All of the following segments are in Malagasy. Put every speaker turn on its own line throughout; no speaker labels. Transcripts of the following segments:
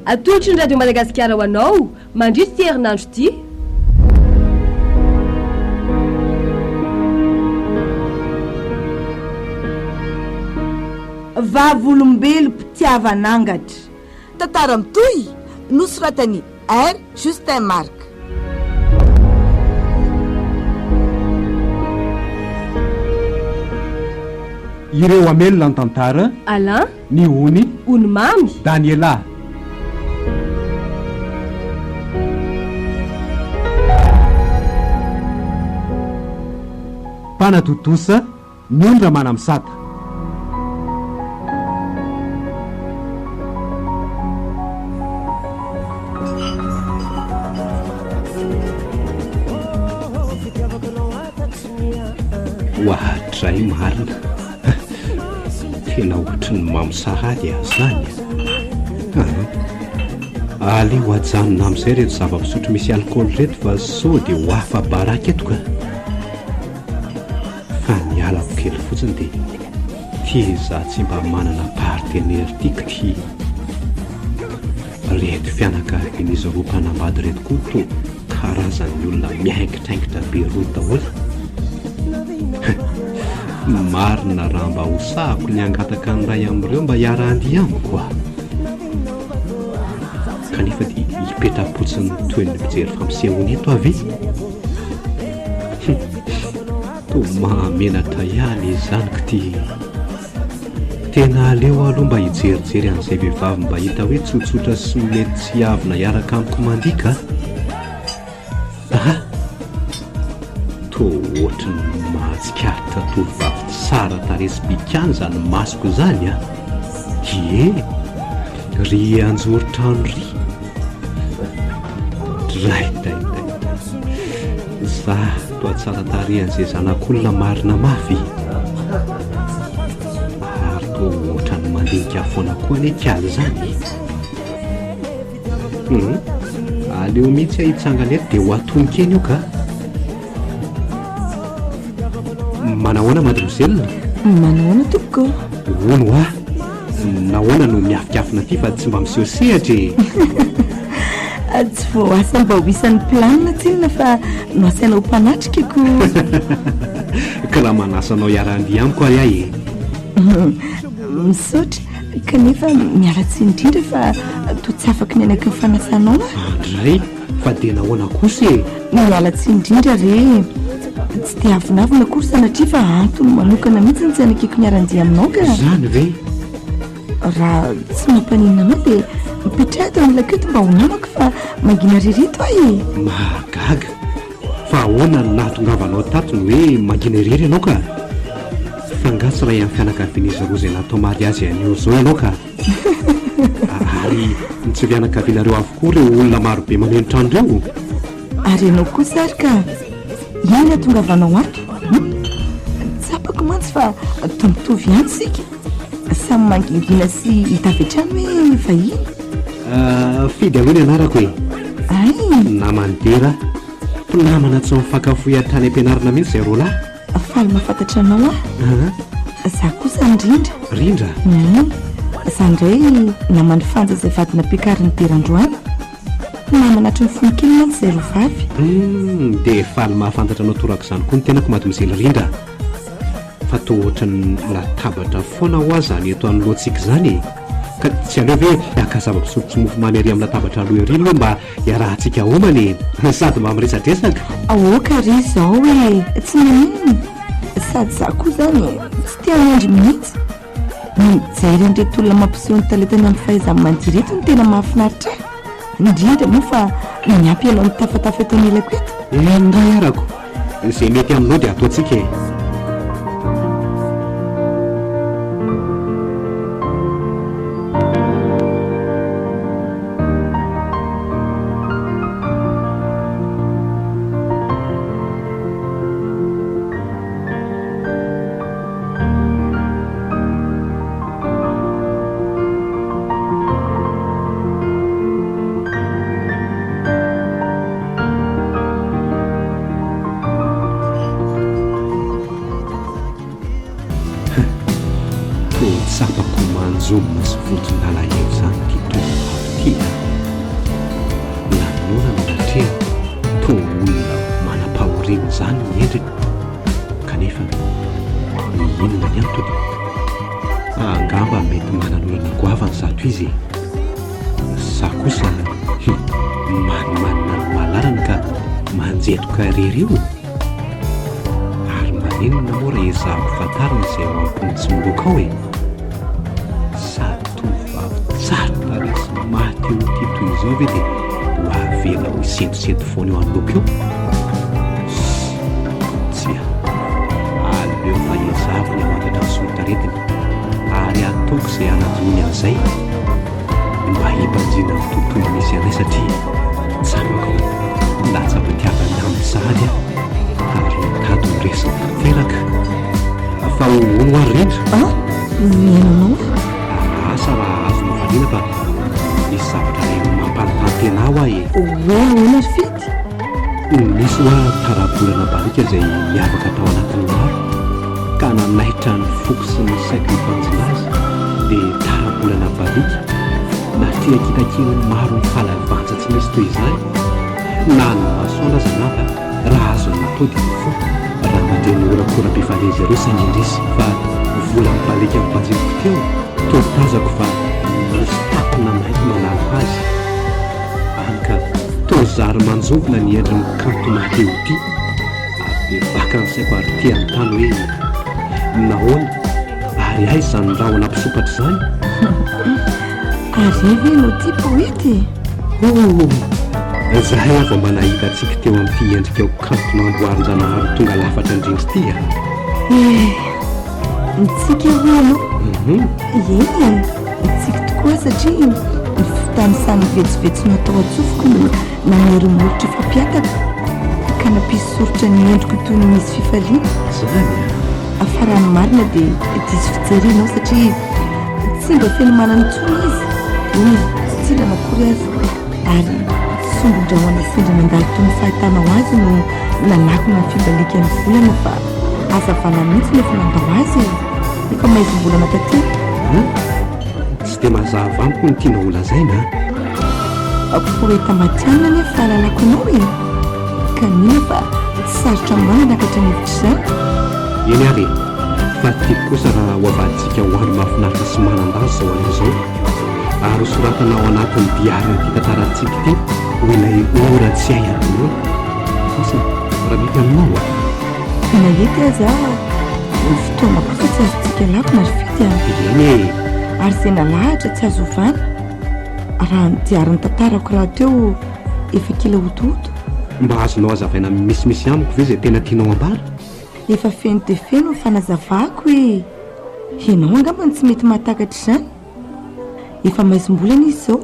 Atolotry ny Radio Madagasikara ho anao mandritra ity herinandro ity.
Vavolombelom-pitiavan'angatra. Tantara mitohy, nosoratan'i R. Justin Marc.
Ireo hamelona ny tantara.
Alain.
Ny ony.
Ony mamy.
Daniela. Mpanatontosa. Ny ony Ramanamisata. Oadray marina. Tena ohatry ny mamo sahady aho izany a. Aleo ajanona amin'izay ireto zava-pisotro misy alikaola ireto fa sao dia ho afa-baraka eto ka. Fa ny halako kely fotsiny dia ty za tsy mba manana partenaire ty kty. Reto fianakavian'izy roa mpanambady reto koa toa karazan'ny olona miaingitraingitra be rony daholo. Marina raha mba ho sahako ny hangataka ny iray amin'ireo mba hiara-handihy amiko a! Kanefa dia hipetra-potsiny toy ny mpijery fampisehoana eto aho ve? Toa mahamenatra ihany izany k'ty. Tena aleo aloha mba hijerijery an'izay vehivavy mba hita hoe tsotsotra sy mety tsy hiavona hiaraka amiko mandihy ka. Aha! Toa ohatry ny mahatsikaritra tovovavy tsara tarehy sy bikàna izany masoko izany an! Ie! Ry anjoron-trano ry! Dray dray dray dray. Za toa tsara tarehy an'izay zanak'olona marina mafy. Ary toa ohatran'ny mandinika foana koa anie k'aly izany e. Hum, aleo mihitsy aho hitsangana eto dia ho atoniko eny io ka. Manahoana mademoiselle?
Manahoana tompoko?
Hono hoa, nahoana no miafikafina aty fa tsy mba miseho sehatra e?
Tsy voaasa mba ho isan'ny planina tsinona fa noasaina ho mpanatrika ko.
Ka raha manasa anao hiara-handihy amiko ary aho e?
Misaotra, kanefa miala tsiny indrindra fa toa tsy afaky ny hanaiky ny fanasanao aho.
Andray, fa dia nahoana kosa e?
Miala tsiny indrindra re e! Tsy dia avonavona akory sanatria fa antony manokana mihitsy ny tsy hanekeko miara-handihy aminao ka.
Izany ve?
Raha tsy mampaninona anao dia mipetraha eto anilako eto mba ho namako fa mangina irery eto aho e!
Mahagaga! Fa ahoana no nahatongavanao tato no hoe mangina irery ianao ka? Fa nga tsy iray amin'ny fianakavian'izy roa izay natao mariazy anio izao ianao ka? Ary ny tsy fianakavianareo avokoa ireo olona marobe mameno trano ireo?
Ary ianao kosa ary ka! Inona no hahatongavanao ato? Hum? Tsapako mantsy fa toa mitovy ihany isika. Samy mangingina sy hita avy hatrany hoe vahiny.
Fidy aloha ny anarako e!
Hay!
Naman'i Dera. Mpinamana tsy mifankafohy hatrany am-pianarana mihitsy izay roalahy.
Faly mahafantatra anao aho. Za kosa ny Rindra.
Rindra?
Hum. Za indray naman'i Fanja izay vady nampiakarin'i Dera androany. Namana hatry ny fony kely mantsy izay roa vavy.
Hum, dia faly mahafantatra anao torak'izany koa ny tenako Mademoiselle Rindra. Fa toa ohatran'ny latabatra foana hoa izany eto anoloantsika izany e! Ka tsy aleo ve haka zava-pisotro sy mofomamy ery amin'ny latabatra aloha ery aloha mba hiarahantsika homana e! Sady mba miresadresaka.
Aoka re izao e! Tsy maninona! Sady izaho koa izany tsy te hanendry mihitsy. Ny mijery an'ireto olona mampiseho ny talentany amin'ny fahaizany mandihy ireto no tena mahafinaritra ahy. Indrindra moa fa miampy ianao mitafatafa eto anilako eto.
Eny indray arako! Izay mety aminao dia ataontsika e! Toa tsapako manjomona sy vonton'alahelo izany ity tovovavy ity a! taorian'izany ny endriny. Kanefa, inona ny antony? Angamba mety manana olana goavana izato izy e! Sa kosa manimanina ny malalany ka manjetoka irery eo? Ary maninona moa raha ezahako fantarina izay ao am-pony tsy miloaka ao e? Sady tovovavy tsara tarehy sy maty eo ity toy izao ve dia ho avela ho hisentosento foana eo anoloako eo? Tsia, aleo fa ezahako ny hamantatra ny soritr'aretiny ary ataoko izay hanadinoany an'izay mba hibanjina ny tontolo misy anay satria tsapako fa latsa-pitiavana aminy sahady aho ary mitady ho resy tanteraka. Fa hono ary Rindra?
An? Mihaino anao aho.
Asa raha azonao valiana fa misy zavatra iray mampanontany tena ahy hoa e.
Hoe ahoana ry Fidy?
Nisy hoa tarabolana barika izay niavaka tao anatin'ny maro ka nanaitra ny foko sy ny saiko hibanjina azy dia tarabolana barika natrehan-kitakely maro mifalavanja tsy nisy toy izany na ny masoandro aza angamba raha azony natao dia nifoha raha mandre ny horakoram-pifalian'izy ireo saingy indrisy fa vola mibaliaka nobanjiniko teo toa tazako fa nisy takona mainty manaloka azy. Hany ka toa zary manjombona ny endriny kanto maha-te ho tia, ary dia vaka ny saiko ary te hanontany hoe, nahoana ary aiza izany rahona mpisompatra izany?
Ary hay ve ianao ity poety e?
Oh! Zahay aho vao mba nahita antsika teo amin'ity endrikao kanto namboarin-janahary tonga lafatra indrindra ity a!
Eh! Nitsiky aho hoy ianao? Eny e! Nitsiky tokoa aho satria ny fitanisan'ny vetsovetso natao an-tsofiko no nanery molotra fampihataka ka nampisy soritra ny endriko toy ny misy fifaliana.
Izany
a! Fa raha ny marina dia diso fijery ianao satria tsy mba feno manana intsony izy, eny tsy tsilana akory aza, ary tsy sombin-drahona sendra nandalo toy ny fahitanao azy no nanakona ny fibalikan'ny volana fa hazavana mihitsy no efa nandao azy e! Efa maizim-bolana taty.
An? Tsy dia mazava amiko ny tianao holazaina an!
Poeta matihanina anie ny fahalalako anao e! Ka mino aho fa tsy sarotra aminao ny hanakatra ny hevitr'izany.
Eny ary e! Fa tiako kosa raha ho avadintsika ho andro mahafinaritra sy manan-danja izao anio izao. Ary ho soratana ao anatin'ny diarin'ity tantarantsika ity ho ilay ora tsy hay adinoina. Asa raha mety aminao an!
Na hety aza ny fotoana kosa tsy azontsika lavina ry Fidy a!
Eny e!
Ary izay nalahatra tsy azo ovana. Raha ny diarin'ny tantarako rahateo efa kila hotohoto.
Mba azonao hazavaina misimisy amiko ve izay tena tianao ambara?
Efa feno dia feno ny fanazavako e! Ianao angamba no tsy mety mahatakatra izany. Efa maizim-bolana izy izao.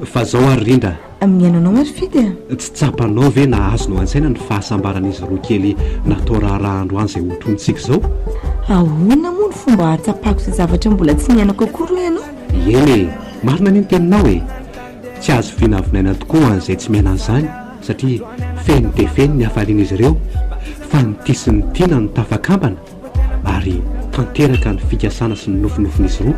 Fa zao ary Rinda.
Mihaino anao ary Fidy
a! Tsy tsapanao ve na azonao an-tsaina ny fahasambaran'izy roa kely natao raharaha androany izay hotronintsika izao?
Ahoana moa ny fomba ahatsapako izay zavatra mbola tsy niainako akory hoy ianao?
Eny e! Marina anie ny teninao e! Tsy azo vinavinaina tokoa an'izay tsy miaina an'izany satria feno dia feno ny hafalian'izy ireo fa ny tia sy ny tiana no tafakambana ary tanteraka ny fikasana sy ny nofinofin'izy roa.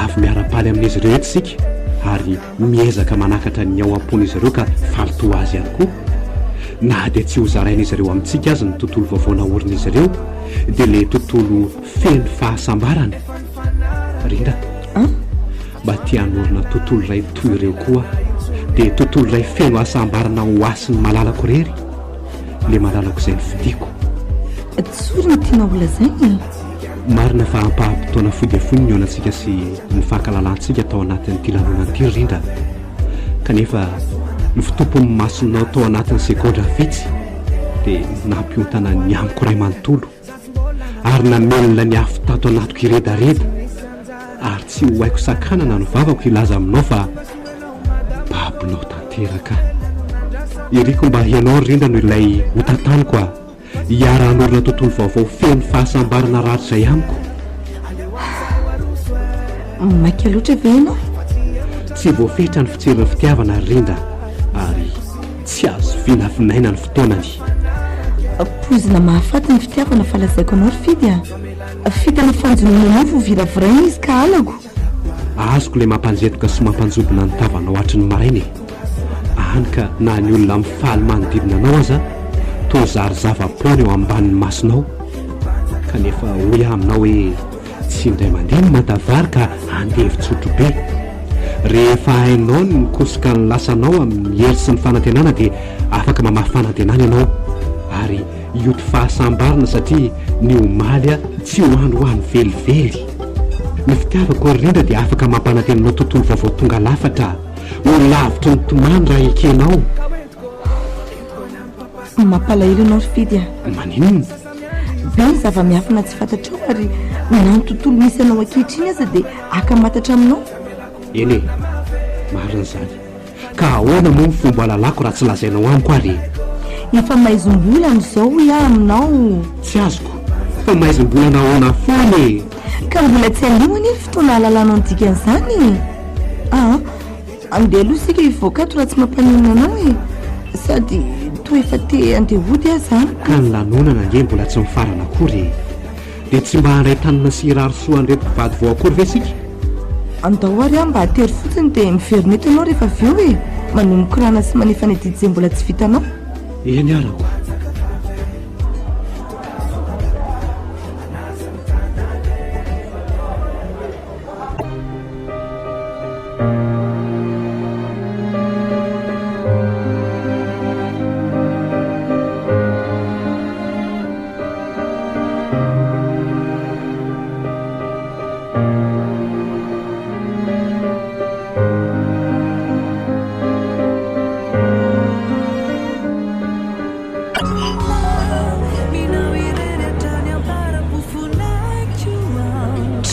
Avy miara-paly amin'izy ireo eto isika ary miezaka manakatra ny ao am-pon'izy ireo ka faly toa azy ihany koa. Na dia tsy hozarain'izy ireo amintsika aza ny tontolo vaovao naorin'izy ireo dia ilay tontolo feno fahasambarana. Rinda, mba te hanorina tontolo iray toy ireo koa aho. Dia tontolo iray feno hasambarana ho ahy sy ny malalako irery. Ilay malalako izay nofidiko.
Tsory ny tianao holazaina e!
Marina fa ampaham-potoana fohy dia fohy ny nihaonantsika sy ny fankalalantsika tao anatin'ity lanonana ity ry Rinda. Kanefa ny fitompon'ny masonao tao anatin'ny segondra vitsy dia nampiontana ny amiko iray manontolo ary namelona ny afo tato anatiko hiredareda ary tsy ho haiko sakanana ny vavako hilaza aminao fa babonao tanteraka aho. Iriko mba ianao ry Rinda no ilay hotantaniko a! Hiara-hanorina tontolo vaovao feno fahasambarana rahatrizay amiko.
Maika loatra ve ianao?
Tsy voafetra ny fitsirin'ny fitiavana ry Rinda ary tsy azo vinavinaina ny fotoanany.
Poizina mahafaty ny fitiavana fa lazaiko anao ry Fidy a! Fitana fanjonoana nofo viraviraina izy ka halako.
Azoko ilay mampanjetoka sy mampanjobona ny tavanao hatry ny maraina e! Hany ka na ny olona mifaly manodidina anao aza. Toa zary zava-poana eo ambanin'ny masonao. Kanefa hoy aho aminao hoe tsy indray mandeha ny manta vary ka andevo-tsotrobe. Rehefa hainao ny mikosoka ny lasanao amin'ny hery sy ny fanantenana dia afaka mamafy fanantenana ianao ary hioty fahasambarana satria ny omaly tsy ho androany velively. Ny fitiavako ry Rindra dia afaka mampanantena anao tontolo vaovao tonga lafatra. Ho lavitry ny tomany raha ekenao.
Mampalahelo ianao ry Fidy a!
Maninona?
Be ny zava-miafina tsy fantatrao ary na ny tontolo misy anao ankehitriny aza dia akamatatra aminao.
Eny e! Marina izany. Ka ahoana moa ny fomba alalako raha tsy lazainao amiko ary e?
Efa maizim-bolana izao hoy aho aminao.
Tsy azoko. Fa maizim-bolana ahoana foana e?
Ka mbola tsy aleo anie ny fotoana ahalalanao ny dikan'izany e! Aa! Andeha aloha isika hivoaka ato raha tsy mampaninona anao e! Sady toa efa te handeha hody aho izany
ko. Ka ny lanonana ange mbola tsy mifarana akory e! Dia tsy mba handray tanana sy hirary soa an'ireto mpivady vao akory ve isika?
Andao ary aho mba hatery fotsiny dia miverina eto ianao rehefa avy eo e! Manohy mikorana sy manefa ny adidy izay mbola tsy vitanao.
Eny arako.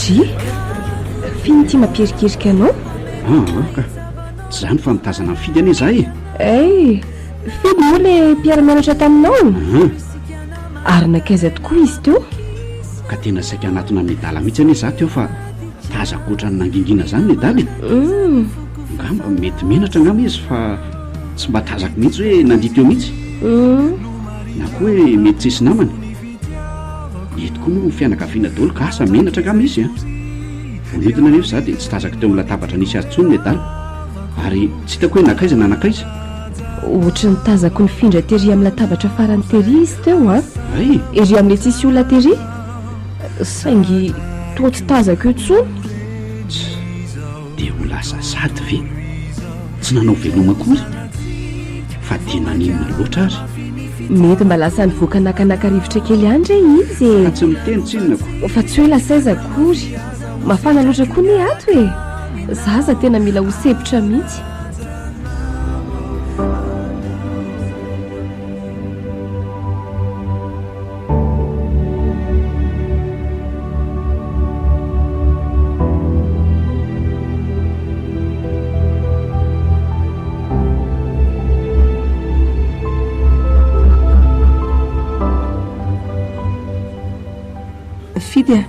Dry, f'inona ity mampiherikerika anao?
Aa ka, tsy izany fa mitazana an'i Fidy anie za e!
Hey, Fidy moa le mpiara-mianatra taminao?
Aa.
Ary nankaiza tokoa izy teo?
Ka tena saika hanatona an'i Nedala mihitsy anie za teo fa tazako ohatran'ny nangingina izany Nedala e! Angamba mety menatra angamba izy fa tsy mba tazako mihitsy hoe nandihy teo mihitsy. Na koa hoe mety tsisy namana. Mety koa moa fianakaviana daholo ka asa menatra angamba izy an! Vao nidina anefa za dia tsy tazako teo amin'ny latabatra nisy azy intsony Nedala ary tsy hitako hoe nankaiza na nankaiza.
Ohatry ny tazako nifindra tery amin'ny latabatra farany tery izy teo an!
Hay!
Ery amin'ilay tsisy olona tery. Saingy toa tsy tazako intsony.
Tss! Dia ho lasa sady ve? Tsy nanao veloma akory? Fa dia naninona loatra ary?
Mety mba lasa nivoaka nakanaka rivotra kely any re izy e!
Fa tsy miteny tsinona ko!
Fa tsy hoe lasa aiza akory. Mafana loatra koa anie ato e! Za aza tena mila ho sempotra mihitsy.
Fidy a!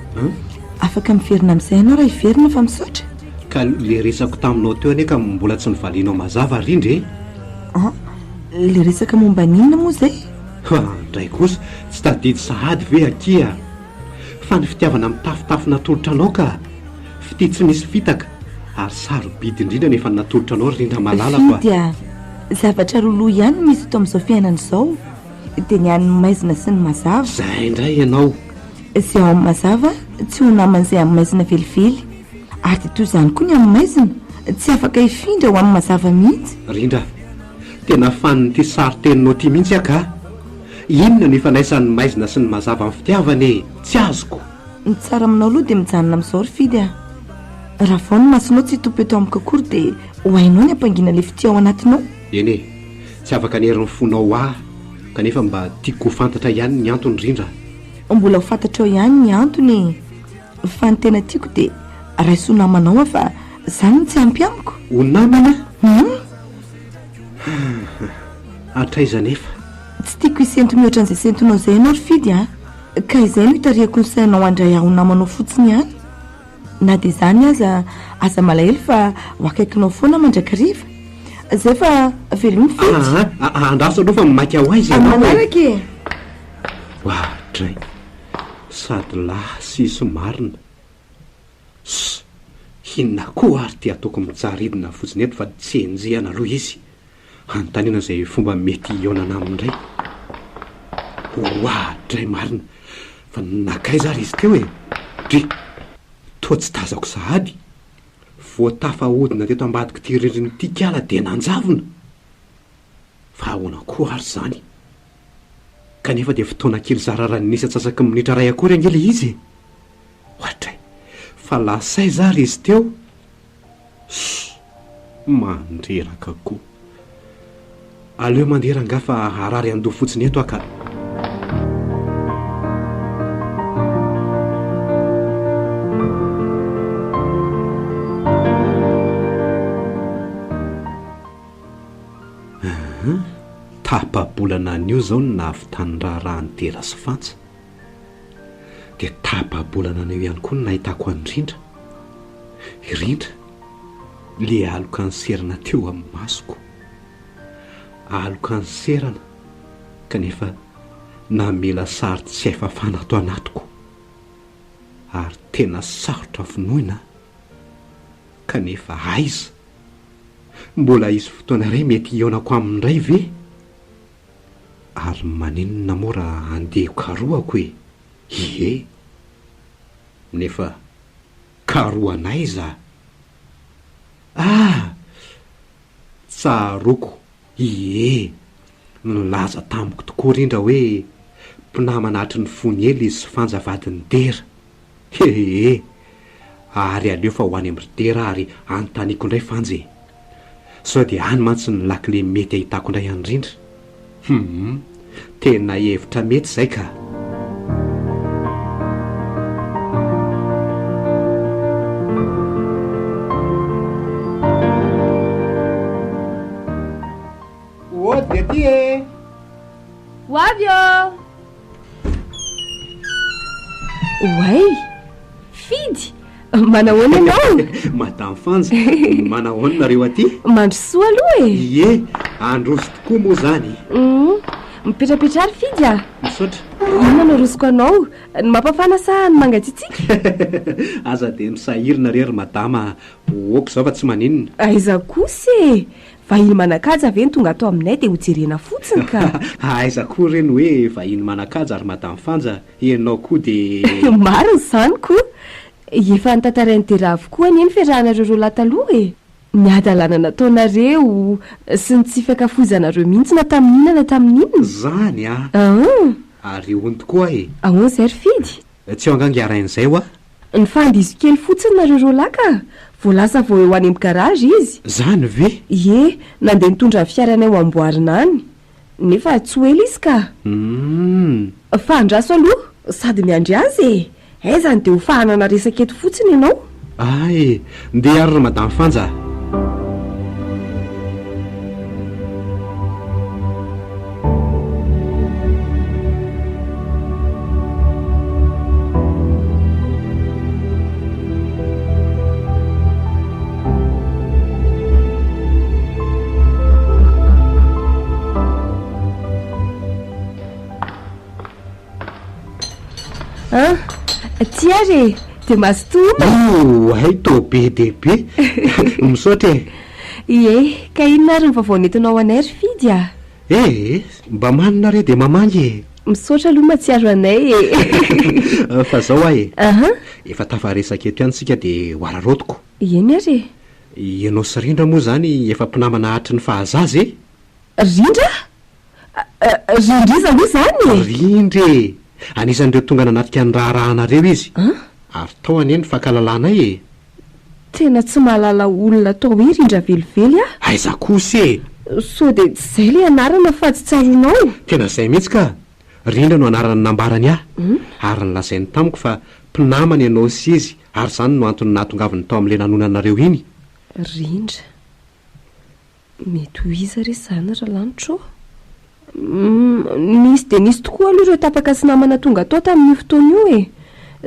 Afaka miverina amin'izay ianao raha hiverina fa misaotra.
Ka le resako taminao teo anie ka mbola tsy novalianao mazava rindra e!
An! Le resaka momba ny inona moa izay?
Ha! Ndray kosa, tsy tadidy sahady ve akia? Fa ny fitiavana mitafotafo natolotra anao ka! Fitia tsy misy fitaka, ary sarobidy indrindra ny efa natolotra anao ry Rindra malalako a!
Fidy a! Zavatra roa loha ihany no misy eto amin'izao fiainana izao, dia ny an'ny maizina sy ny mazava.
Izay indray ianao!
Izay ao amin'ny mazava tsy ho naman'izay amin'ny maizina velively, ary dia toy izany koa ny amin'ny maizina, tsy afaka hifindra ho amin'ny mazava mihitsy.
Rindra, tena fanin'ity sarin-teninao ity mihitsy aho ka! Inona no ifandraisan'ny maizina sy ny mazava amin'ny fitiavana e? Tsy azoko!
Ny tsara aminao aloha dia mijanona amin'izao ry Fidy a! Raha vao ny masonao tsy hitopy eto amiko akory dia ho hainao ny hampangina ilay fitia ao anatinao.
Eny e! Tsy afaka ny herin'ny fonao ho ahy kanefa mba tiako ho fantatra ihany ny antony Rindra
a! Mbola ho fantatrao ihany ny antony e! Fa ny tena tiako dia raiso ho namanao aho fa izany no tsy ampy amiko.
Ho namana?
Hum!
Hatraiza anefa?
Tsy tiako hisento mihoatra an'izay sentonao izay ianao ry Fidy a! Ka izay no itarihako ny sainao handray ahy ho namanao fotsiny ihany. Na dia izany aza, aza malahelo fa ho akaikinao foana mandrakariva. Izay fa velomy Fidy.
Aa, andraso aloha fa maika ho aiza ianao e!
Amin'ny manaraka e!
Oadray! Sady lahy sisy marina. Ss! Inona koa ary ity ataoko mijaridina fotsiny eto fa tsy enjehana aloha izy. Hanontaniana izay fomba mety hihaonana aminy indray. Oadray marina! Fa nankaiza ary izy teo e? Dry! Toa tsy tazako sahady. Vao tafahodina teto ambadik'ity rindrina ity kala dia nanjavona! Fa ahoana koa ary izany? Kanefa dia fotoana kely zara raha nisy antsasaky ny minitra iray akory ange ilay izy e! Oadray! Fa lasa aiza ary izy teo? Ssss! Mandreraka koa. Aleo mandeha rangahy fa harary andoha fotsiny eto aho ka. Aa! Tapa-bolana anio izao no nahavitan'ny raharahan'i Dera sy Fantsa. Dia tapa-bolana anio ihany koa no nahitako an'i Rindra. I Rindra, le aloka niserana teo amin'ny masoko. Aloka niserana kanefa namela sary tsy hay fafana ato anatiko. Ary tena sarotra vonoina kanefa aiza? Mbola hisy fotoana iray mety hihaonako aminy indray ve? Ary maninona moa raha handeha karohako e? Ie! Nefa karohana aiza? Ah! Tsaroako, ie! Nilaza tamiko tokoa rindra hoe mpinamana hatry ny fony ela izy sy Fanja vadin'i Dera. Hehehe! Ary aleo fa ho any amin-dry Dera ary anontaniako indray Fanja e! Sao dia any mantsy ny lakile mety ahitako indray an'i Rindra? Humm! Tena hevitra mety izay ka!
Ody aty e!
Ho avy ô! Oay! Fidy! Manahoana ianao?
Madame Fanja, manahoana nareo aty?
Mandrosoa aloha e!
Ie, handroso tokoa moa izany.
Hum, mipetrapetraha ry Fidy a!
Misaotra.
Inona no arosoko anao? Ny mampafana sa ny mangatsiatsiaka?
Aza dia misahirana re ry Madama a! Ok izao fa tsy maninona.
Aiza kosa e! Vahiny manan-kaja ve no tonga ato aminay dia hojerena fotsiny ka!
Aiza koa re ny hoe vahiny manan-kaja ry Madame Fanja, ianao koa dia.
Marina izany ko! Efa notantarain'i Dera avokoa anie ny fiarahanareo roalahy taloha e! Ny hadalana nataonareo sy ny tsy fiankafoizanareo mihitsy na tamin'inona na tamin'inona.
Zany an!
Ahh!
Ary hono tokoa e!
Ahoana izay ry Fidy?
Tsy eo angaha ngy arahin'izay hoa?
Nifandiso kely fotsiny nareo roalahy ka! Vao lasa vao eo any am garage izy.
Zany ve?
Ie, nandeha nitondra ny fiaranay ho amboarina any. Nefa tsy ho ela izy ka.
Humm.
Fa andraso aloha, sady miandry azy e! Aiza no dia ho fahanana resaka eto fotsiny ianao?
Ay! Ndeha ary ry madame Fanja a!
An! Ty ary e! Dia mazotoa homana!
Oay tô be dia be! Misaotra e!
Ie, ka inona ary ny vaovao nentinao ho anay ry Fidy a?
Eh! Mba manina re dia mamangy e!
Misaotra aloha mahatsiaro anay
e! Fa zao aho e!
Aha!
Efa tafaresaka eto ihany isika dia ho araraotiko.
Eny ary e!
Ianao sy Rindra moa izany efa mpinamana hatry ny fahazaza e!
Rindra? Rindra iza aloha izany e?
Rindra e! Anisan'ireo tonga nanatrika ny raharahanareo izy. Ary tao anie ny fankalalanay e!
Tena tsy mahalala olona atao hoe Rindra velively aho.
Aiza kosa e!
Sao dia tsy izay ilay anarana fa tsy tsaroanao?
Tena izay mihitsy ka! Rindra no anarana nambarany ahy. Ary nolazainy tamiko fa mpinamana ianao sy izy ary izany no antony nahatongavany tao amin'ilay lanonanareo iny.
Rindra. Mety ho iza re izany ry Lanitra ô? Nisy dia nisy tokoa aloha ireo tapaka sy namana tonga tao tamin'io fotoana io e!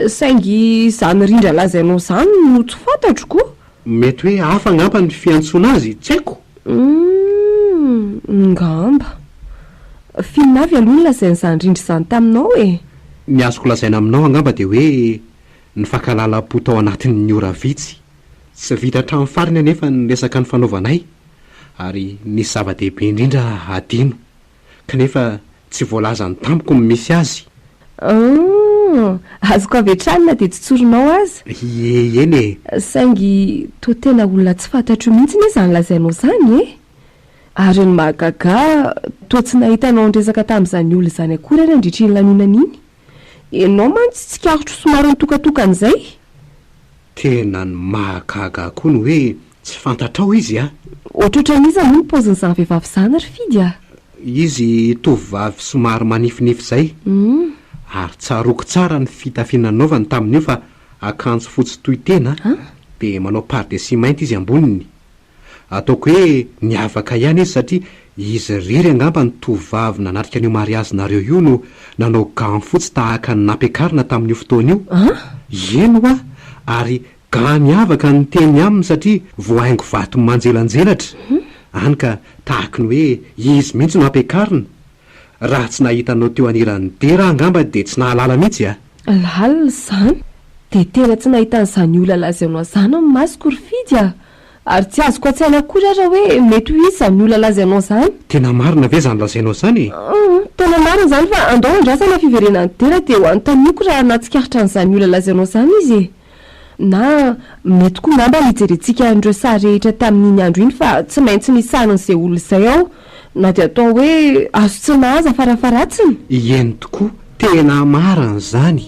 Saingy izany rindra lazainao izany no tsy fantatro ko!
Mety hoe hafa angamba ny fiantsoana azy, tsy haiko!
Humm, ngamba. F'inona avy aloha no lazain'izany rindra izany taminao e?
Ny azoko lazaina aminao angamba dia hoe nifankalala-po tao anatin'ny ora vitsy. Tsy vita hatramin'ny farany anefa ny resaka nifanaovanay ary nisy zava-dehibe indrindra hadino. Kanefa Tsy voalazany tamiko ny misy azy.
Humm! Azoko avy hatrany na dia tsy tsorinao aza.
Ie, eny e!
Saingy toa tena olona tsy fantatro mihitsy anie izany lazainao izany e! Ary ny mahagaga ahy, toa tsy nahita anao niresaka tamin'izany olona izany akory aho nandritra iny lanonana iny. Ianao mantsy tsikaritro somary nitokatokana izay.
Tena ny mahagaga ahy koa ny hoe tsy fantatrao izy a!
Ohatrohatran'iza moa ny paozin'izany vehivavy izany ry Fidy a?
Izy tovovavy somary manifinify izay. Ary tsaroako tsara ny fitafiana nanaovany tamin'io fa akanjo fotsy toy tena dia manao pardesy mainty izy amboniny. Ataoko hoe niavaka ihany izy satria izy irery angamba ny tovovavy nanatrika an'io mariazinareo io no nanao gants fotsy tahaka ny nampiakarina tamin'io fotoana io. Eny hoa! Ary gants miavaka ny teny aminy satria voahaingo vato manjelanjelatra. Any ka tahaky ny hoe izy mihitsy no ampiakarina. Raha tsy nahita anao teo anilan'i Dera aho angamba dia tsy nahalala mihitsy a!
Lalina izany! Dia tena tsy nahita an'izany olona lazainao izany ny masoko ry Fidy a! Ary tsy azoko an-tsaina akory ara hoe mety ho iza izany olona lazainao izany.
Tena marina ve izany lazainao izany e?
Humm, tena marina izany fa andao andrasana fiverenan'i Dera dia ho anontaniako raha nahatsikaritra an'izany olona lazainao izany izy e! Na mety koa ngamba ny hijerentsika an'ireo sary rehetra tamin'iny andro iny fa tsy maintsy misy sarin'izay olona izay ao na dia atao hoe azo tsy nahaza farafaharatsiny.
Eny tokoa, tena marina izany.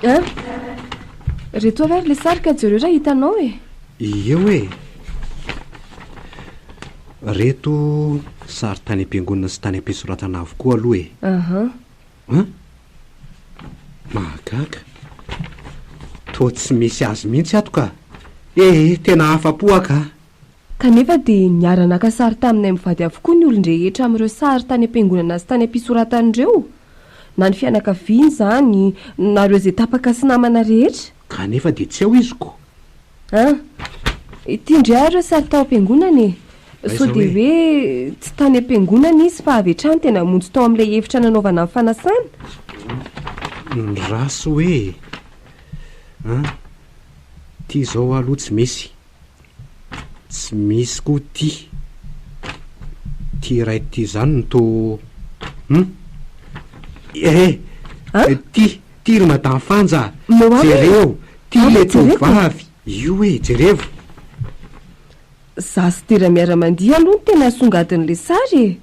An! Reto avy ary le sary ka jereo raha hitanao e!
Eo e! Reto sary tany am-piangonana sy tany am-pisoratana avokoa aloha e!
Aha.
An! Mahagaga. Toa tsy misy azy mihitsy ato ka! Ee, tena afa-po aho ka!
Kanefa dia niara-naka sary taminay mivady avokoa ny olon-drehetra amin'ireo sary tany am-piangonana sy tany am-pisoratana ireo. Na ny fianakaviany izany, na ireo izay tapaka sy namana rehetra.
Kanefa dia tsy ao izy ko!
An! Ity indray ary ireo sary tao am-piangonana e! Sao dia hoe tsy tany am-piangonana izy fa avy hatrany dia namonjy tao amin'ilay efitra nanaovana ny fanasana?
Ny raso hoe an! Ity izao aloha tsy misy. Tsy misy koa ity. Ity iray ity izany no toa hum! Eh! Ity! Ty ry madame Fanja a! Jereo! Ty le tovovavy! Io e! Jerevo!
Za sy Dera miara-mandihy aloha no tena asongadin'le sary e!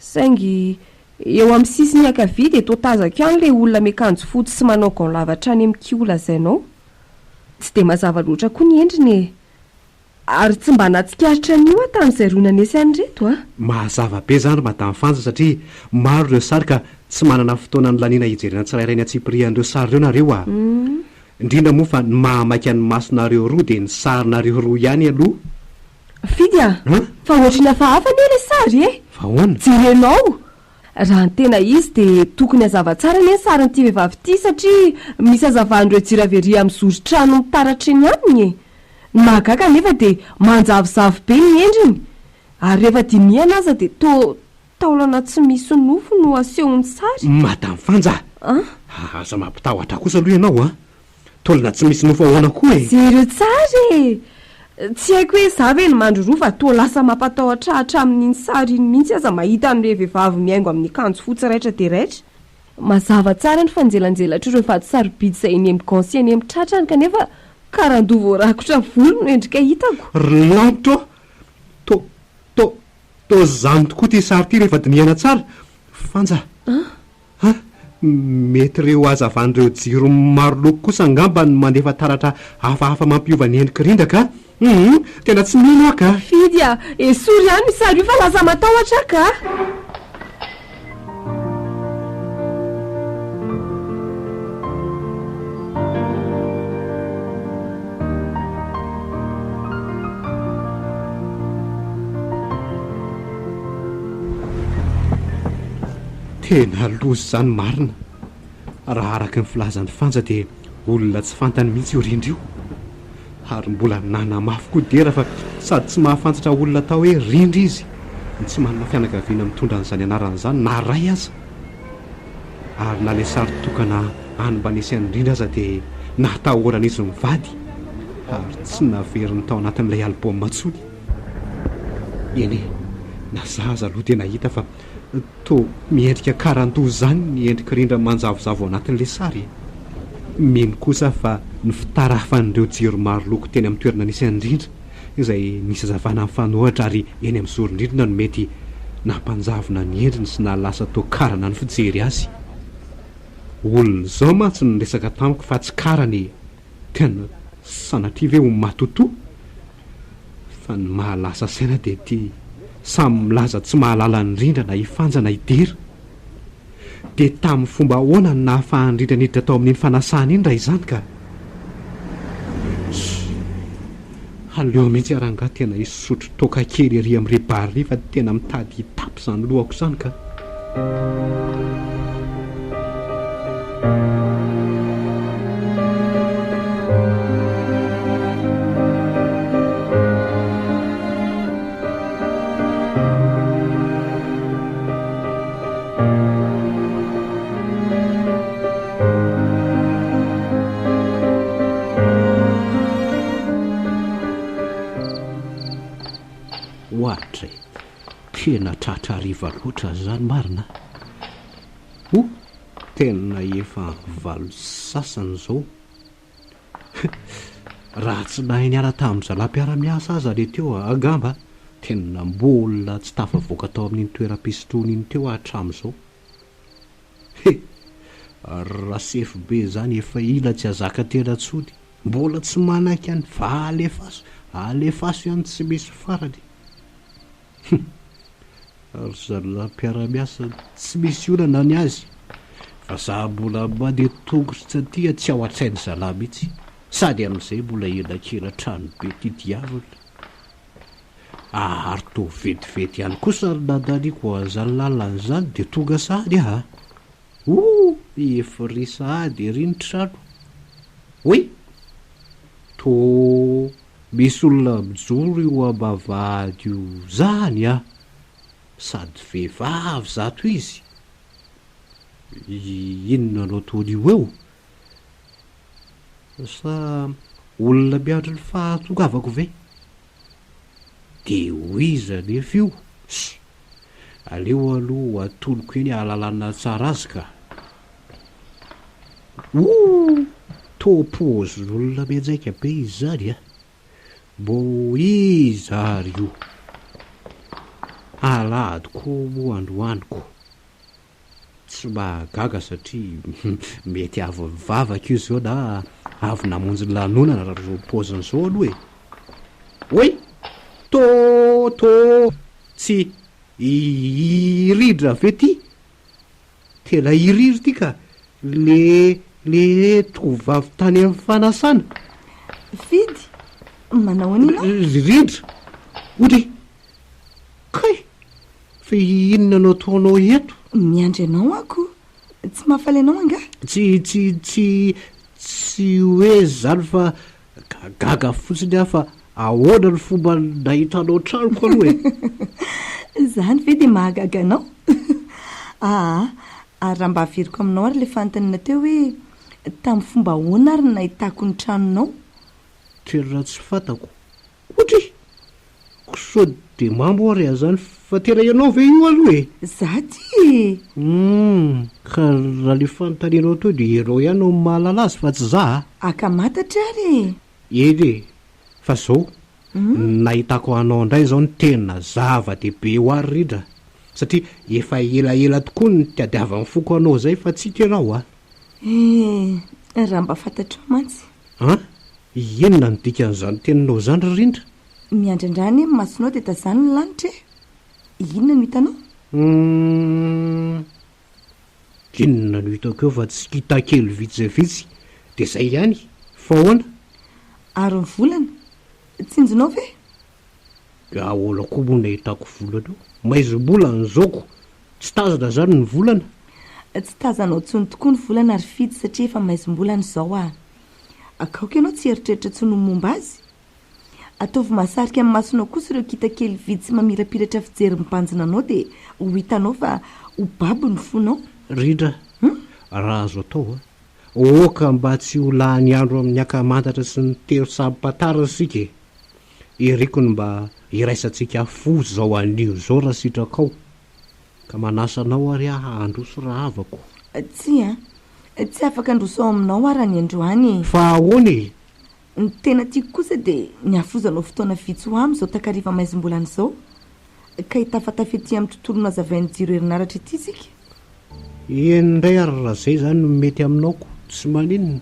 Saingy eo amin'ny sisiny ankavia dia toa tazako ihany le olona miakanjo fotsy sy manao gant lava hatrany amin'ny kiho lazainao. Tsy dia mazava loatra koa ny endriny e! Ary tsy mba nahatsikaritra an'io aho tamin'izay roa nanesy an'ireto a!
Mazava be izany ry Madame Fanja satria maro ireo sary ka tsy manana fotoana nolaniana hijerena tsirairay ny antsipirihan'ireo sary ireo nareo a! Indrindra moa fa ny mahamaika ny masonareo roa dia ny sarinareo roa ihany aloha.
Fidy a! Fa ohatry ny hafahafa anie ilay sary e!
Fa ahoana?
Jerenao! Raha ny tena izy dia tokony hazava tsara anie ny sarin'ity vehivavy ity satria misy hazavan'ireo jiro avy ery amin'ny zoron-trano mitaratra eny aminy e! Ny mahagaga anefa dia manjavozavo be ny endriny ary rehefa dinihana aza dia toa taolana tsy misy nofo no asehon'ny sary.
Madame Fanja a! Aza mampitahotra ahy kosa aloha ianao a! Taolana tsy misy nofo ahoana koa e?
Jereo tsara e! Tsy haiko hoe za ve no mandroroa fa toa lasa mampatahotra ahy hatramin'iny sary iny mihitsy aza mahita an'ilay vehivavy mihaingo amin'ny akanjo fotsy raitra dia raitra. Mazava tsara ny fanjelanjelatr'ireo vato sarobidy izay eny amin'ny gants sy eny amin'ny tratrany kanefa karandoha voarakotra volo no endrika hitako.
Ry lanitra ô! To, to, toa izany tokoa ity sary ity rehefa dinihana tsara. Fanja! Ha! Mety ireo hazavan'ireo jiro maro loko kosa angamba no mandefa taratra hafahafa mampiova ny endrik'i Rindra ka! Hum! Tena tsy mino aho ka!
Fidy a! Esory ihany io sary io fa lasa matahotra aho ka!
Tena loza izany marina. Raha araka ny filazan'i Fanja dia Olona tsy fantany mihitsy io Rindra io. Ary mbola nanamafy koa Dera fa sady tsy mahafantatra olona atao hoe Rindra izy no tsy manana fianakaviana mitondra an'izany anarana izany na ray aza. Ary na ilay sary tokana any mba nisy an'i Rindra aza dia natahoran'izy mivady ary tsy naveriny tao anatin'ilay album intsony. Eny e, na za aza aloha dia nahita fa toa miendrika karandoha izany ny endrik'i Rindra manjavozavo ao anatin'ilay sary e. Mino kosa aho fa ny fitarafan'ireo jiro maro loko teny amin'ny toerana nisy an'i Rindra, izay nisy hazavana mifanohitra ary eny amin'ny zoron-drindrina no mety nampanjavona ny endriny sy nahalasa toa karana ny fijery azy. Olona izao mantsy no niresaka tamiko fa tsy karana e! Tena sanatria ve ho matotoa? Fa ny mahalasa saina dia ity samy milaza tsy mahalala an'i Rindra na i Fanja na i Dera. Dia tamin'ny fomba ahoana no nahafahan'i Rindra niditra tao amin'iny fanasana iny raha izany ka? Ssss. Aleo mihitsy aho rangahy tena hisotro toaka kely ery amin'ry bar ry fa tena mitady hitapy izany lohako izany ka. Ohatra e! Tena tratra hariva loatra zany marina a! O! Tena efa valo sy sasany zao. Raha tsy nahay niala tamin'ny zalahy mpiara-miasa aza le teo angamba tena mbola tsy tafavoaka tao amin'iny toeram-pisotroana iny teo aho hatramin'izao. He! Rasefo be zany efa ila tsy azaka tena tsony, mbola tsy manaiky any fa alefaso, alefaso ihany tsy misy farany. Hum! Ry zalahy mpiara-miasa tsy misy olana ny azy fa za mbola mandeha tongotra tsy aty tsy ao an-tsain'ny zalahy mihitsy sady amin'izay mbola elakela-trano be ty diavina. Ary toa vetivety ihany kosa ny nandaniako an'izany lalana izany dia tonga sahady aho a! Ouh! Efa ry sahady ery ny trano. Oay! Toa misy olona mijoro io ambavahady io zany a! Sady vehivavy zato izy! Inona no ataon'io eo? Sa olona miandry ny fahatongavako ve? Dia ho iza anefa io? Ss! Aleo aloha ho atoloko eny hahalalana tsara azy ka! Ouh! Toa paozin'olona mianjaika be izy izany a! Mbô iza ary io? Alahady koa moa androany ko! Tsy mahagaga satria mety avy nivavaka io zao na avy namonjy lanonana raha zao paoziny zao aloha e! Oay! Tô tô tsy i Rindra ve ty? Tena i Riry ty ka! Le le tovovavy tany amin'ny fanasana.
Fidy, manao ahoana ianao?
Ry Rindra! Odry! Kay! Fa inona no ataonao eto?
Miandry anao aho ko! Tsy mahafaly anao angaha?
Tsy, tsy, tsy, tsy hoe izany fa gaga fotsiny aho fa ahoana ny fomba nahitanao tranoko aloha e?
Izany ve dia mahagaga anao? Aa, ary raha mba averiko aminao ary ilay fanontaniana teo hoe tamin'ny fomba ahoana ary no nahitako ny tranonao?
Tena tsy fantako. Ohatry! Sao dia mamo ary azany fa tena ianao ve io aloha e?
Za ty e!
Humm, ka raha le fanontanianao teo dia ianao ihany no mahalala azy fa tsy za a!
Akamatatra ary e!
Eny e! Fa zao, ny nahitako anao indray zao no tena zava-dehibe ho ahy Rindra satria efa elaela tokoa no nitadiavan'ny foko anao zay fa tsy hita ianao a!
Eh, raha mba fantatrao mantsy.
An? Inona no dikan'izany teninao izany ry Rindra?
Miandrandra anie ny masonao dia tazano ny lanitra e! Inona no hitanao?
Humm. Inona no hitako eo fa tsy hita kely vitsy dia vitsy dia izay ihany. Fa ahoana?
Ary ny volana? Tsinjonao ve?
Dia ahoana koa moa no ahitako volana eo? Maizim-bolana izao ko! Tsy tazana izany ny volana?
Tsy tazanao intsony tokoa ny volana ry Fidy satria efa maizim-bolana izao ah! Akaoka ianao tsy hieritreritra intsony ny momba azy. Ataovy mahasarika ny masonao kosa ireo kitakely vitsy mamirapiratra fijery mibanjina anao dia ho hitanao fa ho babo ny fonao.
Rindra, raha azo atao a! Aoka mba tsy ho lany andro amin'ny ankamantatra sy ny telo samy-pantara isika e! Iriko ny mba hiraisantsika fo izao anio izao raha sitrakao. Ka manasa anao ary aho handroso rahavako.
Tsia, tsy afaka handroso ao aminao aho raha ny androany e!
Fa ahoana e?
Ny tena tiako kosa dia ny hafozanao fotoana vitsy ho ahy amin'izao takariva maizim-bolana izao, ka hitafatafa ety amin'ny tontolo nazavain'ny jiro herinaratra ity isika.
Eny indray ary raha izay izany no mety aminao ko, tsy maninona.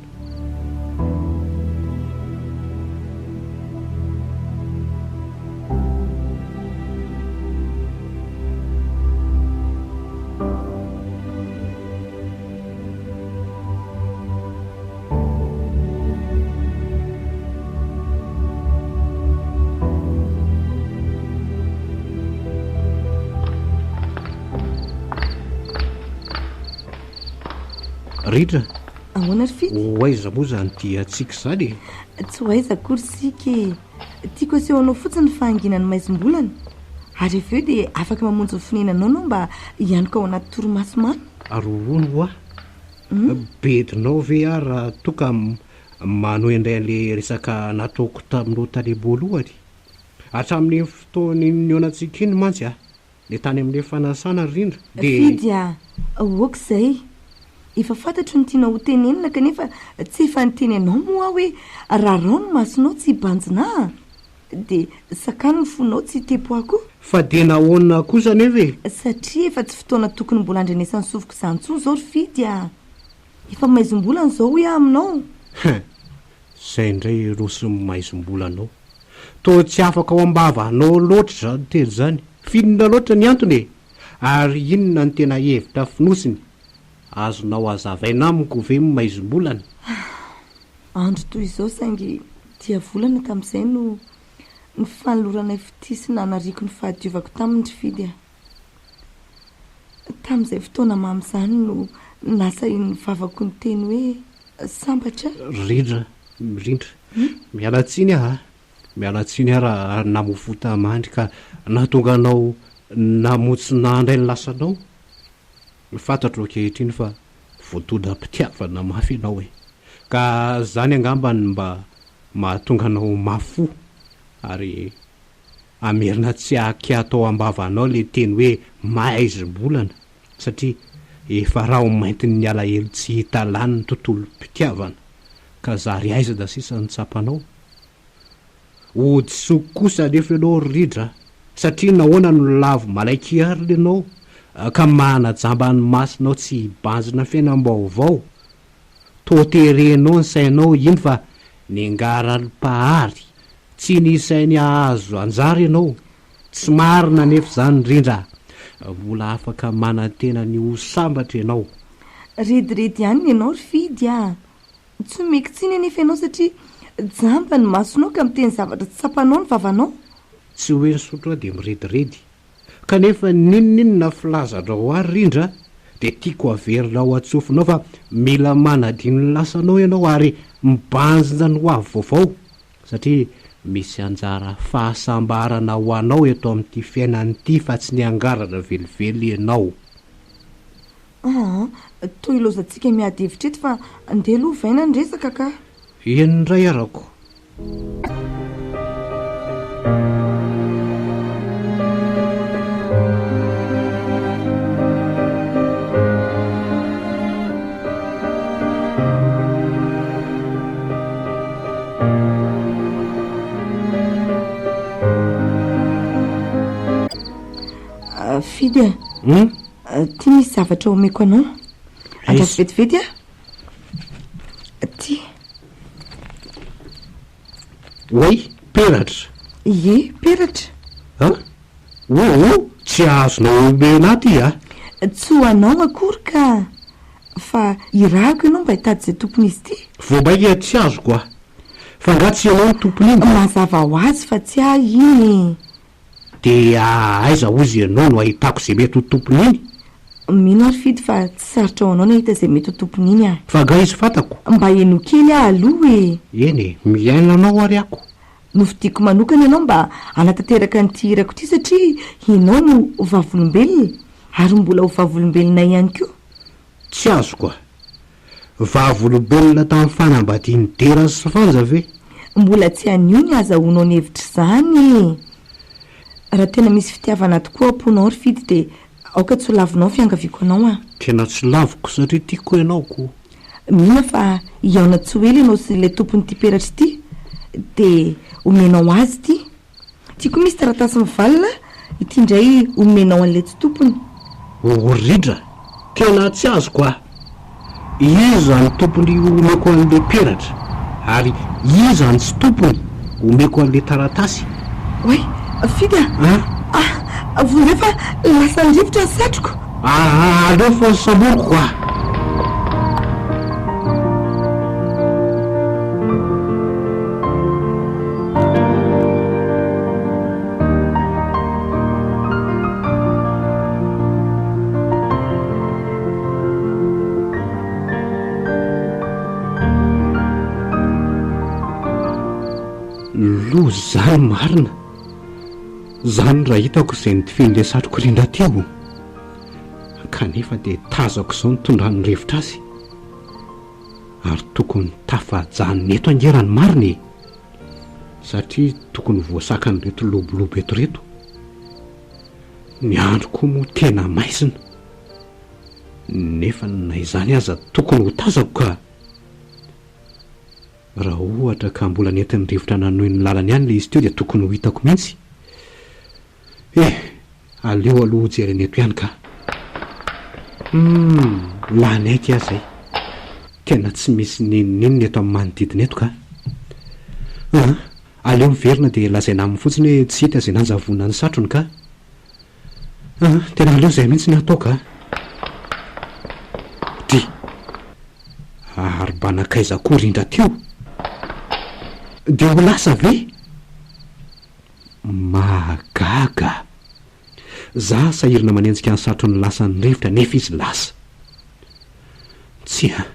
Ritra.
Ahoana ry Fidy?
Ho aiza moa izany diantsika izany e?
Tsy ho aiza akory isika e. Tiako aseho anao fotsiny ny fahanginan'ny maizim-bolana. Ary avy eo dia afaka mamonjy ny fonenanao ianao mba hianoka ao anaty torimaso mamy.
Ary hono hoa, Bedinao ve aho raha toa ka manohy indray an'ilay resaka nataoko taminao tany am-boalohany? Hatramin'iny fotoana iny nihaonantsika iny mantsy a, ilay tany amin'ilay fanasana ry Rindra, dia.
Fidy a! Ok izay. Efa fantatro ny tianao ho tenenina kanefa tsy efa niteny anao moa aho hoe rarao ny masonao tsy hibanjina ahy? Dia sakano ny fonao tsy hitepo ahy koa.
Fa dia nahoana kosa anefa e?
Satria efa tsy fotoana tokony mbola handrenesan'ny sofiko izany intsony izao ry Fidy a! Efa maizim-bolana izao hoy aho aminao.
Hein! Izay indray roso ny maizim-bolanao. Toa tsy afaka ao am-bavanao loatra izany teny izany. F'inona loatra ny antony e? Ary inona no tena hevitra fonosiny? Azonao hazavaina amiko ve ny maizim-bolana?
Andro toy izao saingy diavolana tamin'izay no nifanoloranay fitia sy nanariako ny fahadiovako taminy ry Fidy a! Tamin'izay fotoana mamy izany no nasahian'ny vavako niteny hoe sambatra aho.
Rindra, Rindra, miala tsiny aho a! Miala tsiny aho raha namofotra mandry ka nahatonga anao namotsy nandray ny lasanao. Fantatro ankehitriny fa voadonam-pitiavana mafy ianao e! Ka zany angamba no mba mahatonga anao ho mafy fo ary hamerina tsy hakiato ao am-bavanao le teny hoe mahaizim-bolana satria efa raho-maintin'ny alahelo tsy hita lany ny tontolom-pitiavana ka zary aizina sisa no tsapanao. Ody soa kosa anefa ianao ry Rija a! Satria nahoana no lavo malaik'hiarina ianao ka manajamba ny masonao tsy hibanjina fiainam-baovao? Toa terenao ny sainao hino fa nengaran'ny Mpahary tsy nisainy hahazo anjara ianao. Tsy marina anefa izany Rindra a! Mbola afaka manantena ny ho sambatra ianao.
Rediredy ihany ny anao ry Fidy a! Tsy omeko tsiny anefa ianao satria jamba ny masonao ka miteny zavatra tsy tsapanao ny vavanao.
Tsy hoe nisotro aho dia mirediredy. Kanefa n'inon'inona filazanao ahy Rindra dia tiako haverina ao an-tsofinao fa mila manadino ny lasanao ianao ary mibanjina ny ho avy vaovao satria misy anjara fahasambarana ho anao eto amin'ity fiainana ity fa tsy niangarana velively ianao.
Aa, toa ilaozantsika miady hevitra eto fa ndeha aloha ovaina ny resaka ka.
Eny indray arako.
Fidy a!
Hum?
Ty misy zavatra omeko anao. Andraso vetivety ah. Ty.
Oay, peratra.
Ie, peratra.
An? Oo, tsy azonao omena ahy ty ah.
Tsy ho anao akory ka. Fa irahako ianao mba hitady izay tompon'izy ity.
Vao mainka tsy azoko ah. Fa angaha tsy ianao no tompon'iny?
Mazava ho azy fa tsy ahy iny e.
Dia aiza hozy ianao no ahitako izay mety ho tompon'iny?
Mino aho ry Fidy fa tsy sarotra ho anao ny hahita izay mety ho tompon'iny ah.
Fa angaha izy fantako?
Mba henoy kely aho aloha e!
Eny e, mihaino anao ary ako.
Nofidiko manokana ianao mba hanatanteraka an'ity irako ity satria ianao no vavolombelona ary mbola ho vavolombelonay ihany koa.
Tsy azoko a! Vavolombelona tamin'ny fanambadian'i Dera sy Fanja ve?
Mbola tsy anio ny azahoanao ny hevitr'izany e! Raha tena misy fitiavana tokoa ao am-ponao ry Fidy dia aoka tsy ho lavinao ny fiangaviako anao an!
Tena tsy laviko satria tiako ianao ko!
Mino aho fa hihaona tsy ho ela ianao sy ilay tompon'ity peratra ity dia omenao azy ity. Ity koa misy taratasy mivalona, ity indray omenao an'ilay tsy tompony.
O Rindra, tena tsy azoko a! Iza no tompony omeko an'ilay peratra ary iza no tsy tompony omeko an'ilay taratasy?
Oay, Fidy a! Ah, vonjeo fa lasan'ny rivotra ny satroko!
Aa, aleo fa samboriko a! Loza izany marina! Izany raha hitako izay notifihin'ilay satroko rindra teo. Kanefa dia tazako izao nitondran'ny rivotra azy. Ary tokony tafajanona eto ange raha ny marina e! Satria tokony voasakan'ireto lobolobo eto ireto. Ny andro koa moa tena maizina. Nefa na izany aza tokony ho tazako ka! Raha ohatra ka mbola nentin'ny rivotra nanohy ny lalany ihany ilay izy teo dia tokony ho hitako mihitsy. Eh! Aleo aloha ho jerena eto ihany ka! Humm! Lany aiky aho izay. Tena tsy misy n'inon'inona eto amin'ny manodidina eto ka! An! Aleo miverina dia lazaina aminy fotsiny hoe tsy hita izay nanjavona ny satrony ka! An! Tena aleo izay mihitsy no atao ka! Dry! Ary mba nankaiza koa rindra teo? Dia ho lasa ve? Mahagaga! Za sahirana manenjika ny satrony lasan'ny rivotra nefa izy lasa. Tsia,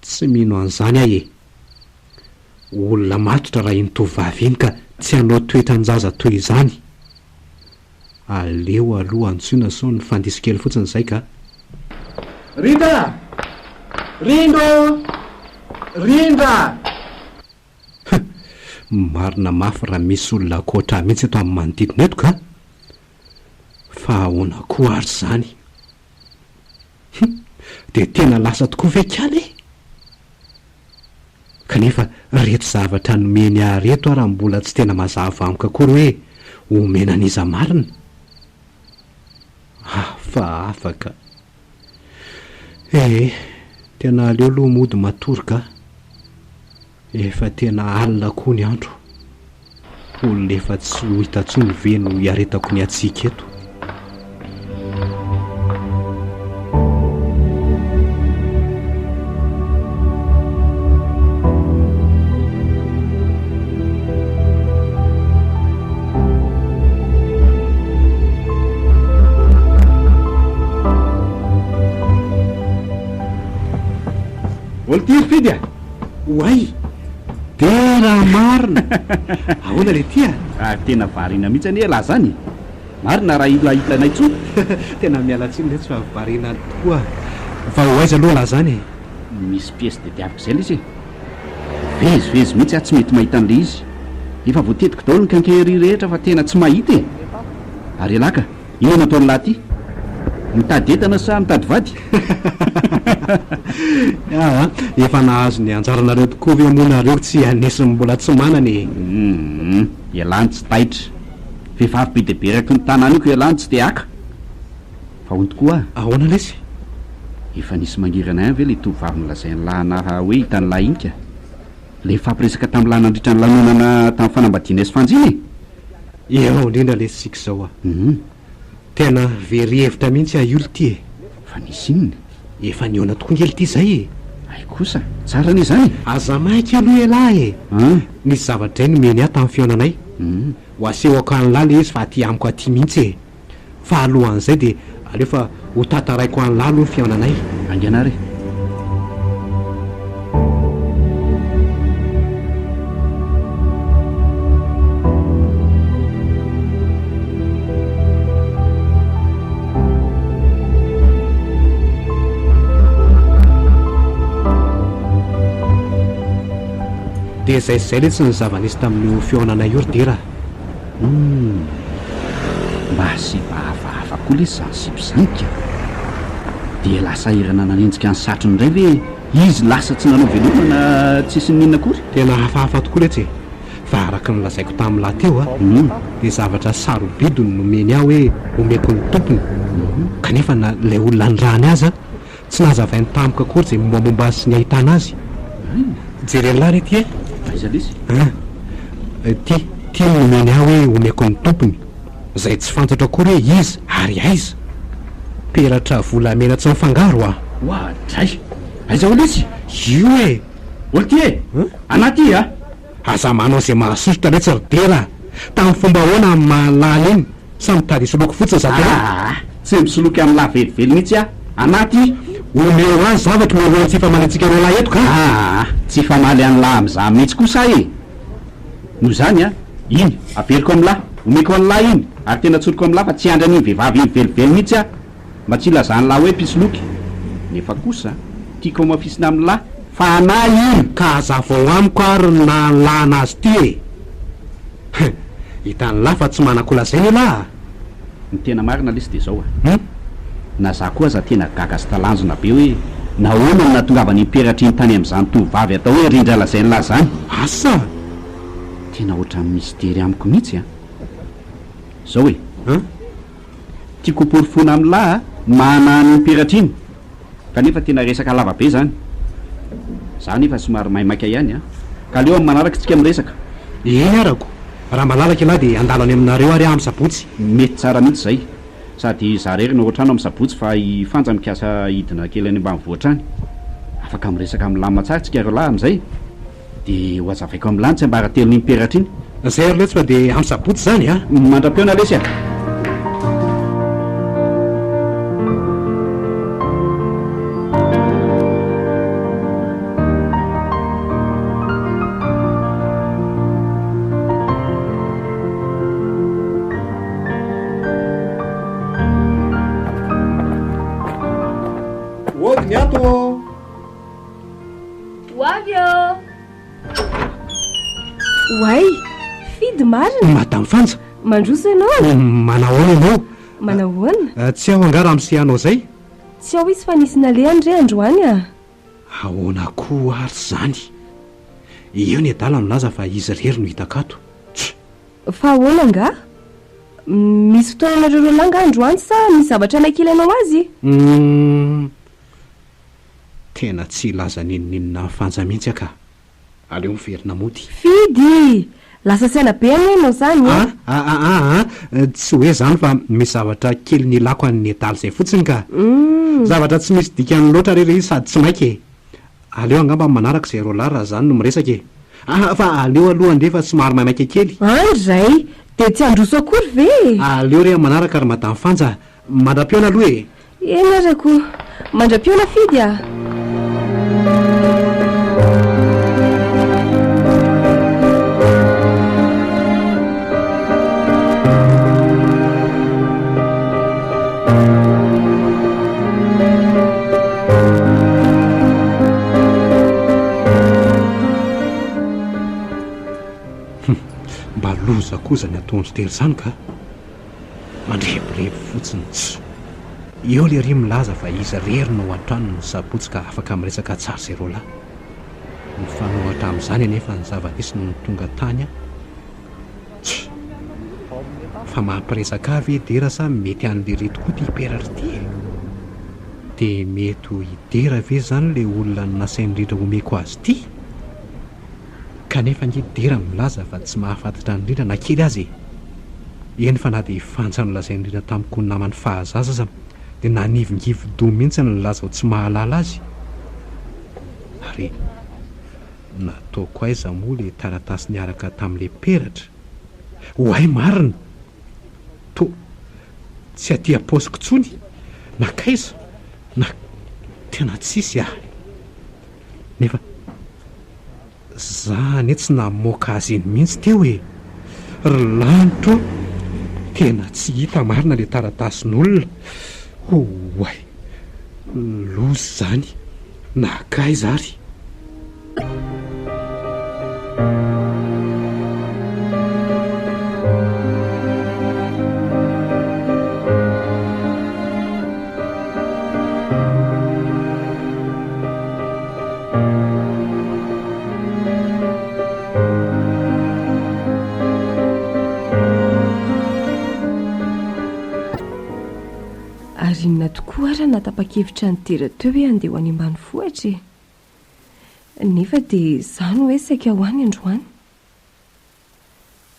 tsy mino an'izany aho e! Olona matotra raha iny tovovavy iny ka tsy hanao toetran-jaza toy izany. Aleo aloha antsoina sao nifandiso kely fotsiny izay ka.
Rindra! Rindra ô! Rindra!
Huh! Marina mafy raha misy olona ankoatra ahy mihitsy eto amin'ny manodidina eto ka! Fa ahoana koa ary izany? Hum! Dia tena lasa tokoa ve kala e? Kanefa reto zavatra nomeny ahy reto ara mbola tsy tena mazava amiko akory hoe omena an'iza marina? Hafahafa ka! Ee, tena aleo aloha mody matory ka! Efa tena alina koa ny andro. Olona efa tsy ho hita intsony ve no hiaretako ny hatsiaka eto?
Volty ry Fidy a!
Oay! Dera marina! Ahoana le ty a?
Ary tena variana mihitsy anie elah zany e! Marina raha ila hitanay tsony!
Tena miala tsiny letsy fa variana tokoa. Fa ho aiza aloha lah zany e?
Misy pièce tediaviko zay lesy e! Vezivezy mihitsy aho tsy mety mahita an'le izy. Efa voatetiko daholo ny quincaillerie rehetra fa tena tsy mahita e! Ary elah ka! Inona no ataon'lah ty? Mitady entana sa mitady vady?
Aa, efa nahazo ny anjaranareo tokoa ve moa nareo tsy hanesy ny mbola tsy manana e?
Humm, ialahy no tsy taitra. Vehivavy be dia be eraky ny tanàna io ka ialahy no tsy te haka. Fa hono tokoa ah.
Ahoana lesy?
Efa nisy mangirana ihany ve ilay tovovavy nolazain'lah anah hoe hitan'lah iny ka? Ilay nifampiresaka tamin'lah nandritra ny lanonana tamin'ny fanambadianay sy Fanja iny e?
Eo indrindra lesy tsika izao a! Tena very hevitra mihitsy aho io lty e!
Fa nisy inona?
Efa nihaona tokoa nge lty izay e!
Hay kosa! Tsara anie izany e!
Aza maika aloha ialahy e! Nisy zavatra indray nomeny ahy tamin'ny fihaonanay. Ho asehoko an'lah le izy fa aty amiko aty mihitsy e! Fa alohan'izay dia aleo fa Ho tantaraiko an'lah aloha ny fihaonanay.
Haingana ary e.
Dia izay sy izay letsy ny zava-nisy tamin'io fihaonanay io ry Dera a!
Humm! Mba sipa hafahafa koa lesy izany sipa izany ka! Dia lasa sahirana nanenjika ny satrony indray ve izy lasa tsy nanao veloma na tsisy n'inona akory?
Tena hafahafa tokoa letsy e! Fa araka ny lazaiko tamin'lah teo a, dia zavatra sarobidy no nomeny ahy hoe omeko ny tompony, kanefa na ilay olona nirahany aza Tsy nazavainy tamiko akory izay mombamomba azy sy ny ahitana azy. Jeren'lah re ty e!
Aiza lesy?
An! Ty, ty no nomeny ahy hoe omeko ny tompony, izay tsy fantatro akory hoe iza ary aiza. Peratra volamena tsy mifangaro a!
Oadray! Aiza ao lesy?
Io e!
Ol ty e! Anaty a!
Aza manao izay mahasosotra letsy ry Dera a! Tamin'ny fomba ahoana ny mahalala iny? Sa mitady hisoloky fotsiny za tena?
Aa! Tsy misoloky amin'lah velively mihitsy aho! Anaty!
Omeo ahy zavatra mialohan'ny tsy hifamaly antsika roalahy eto ka!
Aa! Tsy hifamaly an'lah amin'izany mihitsy kosa aho e! Noho izany a! Iny! Averiko amin'lah! Omeko an'lah iny! Ary tena tsoriko amin'lah fa tsy hiandry an'iny vehivavy iny velively mihitsy aho! Mba tsy hilazan'lah hoe mpisoloky! Nefa kosa, tiako hamafisina amin'lah fa anah iny!
Ka hazavao amiko ary ny nahalana azy ity e! Hein! Hitan'lah fa tsy manan-kolazaina elah a!
Ny tena marina lesy dia izao a! Na za koa aza tena gaga sy talanjona be hoe nahoana no nahatongavan'iny peratra iny tany amin'izany tovovavy atao hoe Rindra lazain'lah zany!
Asa!
Tena ohatran'ny mistery amiko mihitsy a! Zao e!
Hein?
Tiako ho porofoina amin'lah ny maha anah an'iny peratra iny! Kanefa tena resaka lava be zany. Za nefa somary maimaika ihany an. Ka aleo amin'ny manaraka tsika miresaka.
Eny arako. Raha malalaka ialahy dia handalo any aminareo ary aho amin'ny sabotsy.
Mety tsara mihitsy izay. Sady za irery no ao an-trano amin'ny sabotsy fa i Fanja mikasa hidina kely any ambanivohitra any. Afaka miresaka milamina tsara tsika roalahy amin'izay. Dia ho azavaiko amin'lah ny tsiambaratelon'iny peratra iny.
Zay ary letsy fa dia amin'ny sabotsy izany a!
Mandra-pihaona lesy a!
Hody ny ato ô!
Ho avy ô! Oay! Fidy marina!
Madame Fanja!
Mandroso ianao?
Manahoana ianao?
Manahoana?
Tsy ao angaha ramose anao izay?
Tsy ao izy fa nisy nalehany re androany a!
Ahoana koa ary izany? Eo ny adala milaza fa izy irery no hitako ato. Tch!
Fa ahoana angaha? Misy fotoananareo roalahy angaha androany sa misy zavatra naikely anao azy?
Humm! Tena tsy hilaza n'inon'inona amin'i Fanja mihitsy aho ka. Aleo miverina mody.
Fidy! Lasa saina be anie ianao izany e!
A a a a! Tsy hoe izany fa misy zavatra kely nilako an'i Nedala izay fotsiny ka. Zavatra tsy misy dikany loatra re ilay izy sady tsy maika e! Aleo angamba amin'ny manaraka izay roalahy raha izany no miresaka e! Aa fa aleo aloha andeha fa somary maimaika kely.
Andry! Dia tsy handroso akory ve e?
Aleo re amin'ny manaraka ry Madame Fanja a! Mandra-pihaona aloha e!
Eny ary ko! Mandra-pihaona Fidy a!
Hum! Mba loza koa izany ataon-dry Tery izany ka! Mandrebireby fotsiny tsy. Eo lery milaza fa izy irery no ao an-tranony ny sabotsy ka afaka miresaka tsara izay roalahy. Mifanohitra amin'izany anefa ny zava-nisy nony tonga tany aho. Tch! Fa mampiresaka ahy ve Dera sa mety an'i lery tokoa ity peratra ity e? Dia mety ho i Dera ve izany ilay olona nasain'i Rindra omeko azy ity? Kanefa ange Dera milaza fa tsy mahafantatra an'i Rindra na kely aza e! Eny fa na dia i Fanja nolazain'i Rindra tamiko ho namany fahazaza aza dia nanivingivi-doha mihitsy nilaza ho tsy mahalala azy. Ary nataoko aiza moa ilay taratasy niaraka tamin'ilay peratra? Oay marina! Toa tsy aty am-paosiko intsony. Nankaiza? Na tena tsisy ah! Nefa za anie tsy namoaka azy iny mihitsy teo e! Ry lanitra ô! Tena tsy hita marina le taratasin'olona! Oay! Loza izany! Nankaiza ary?
Ary inona tokoa ara no nahatapa-kevitra an'i Dera teo hoe handeha ho any ambanivohitra e? Nefa dia izaho no hoe saika ho any androany.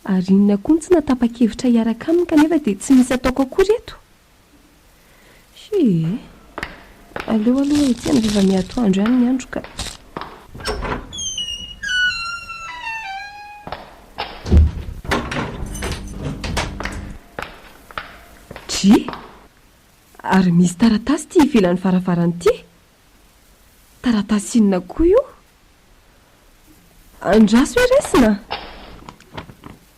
Ary inona koa no tsy nahatapa-kevitra hiaraka aminy kanefa dia tsy misy ataoko akory eto? Hii. Aleo aloha hiatsena fa efa miha-atoandro ihany ny andro ka. Dry! Ary misy taratasy ity ivelan'ny varavarana ity? Taratasy inona koa io? Andraso hoe raisina?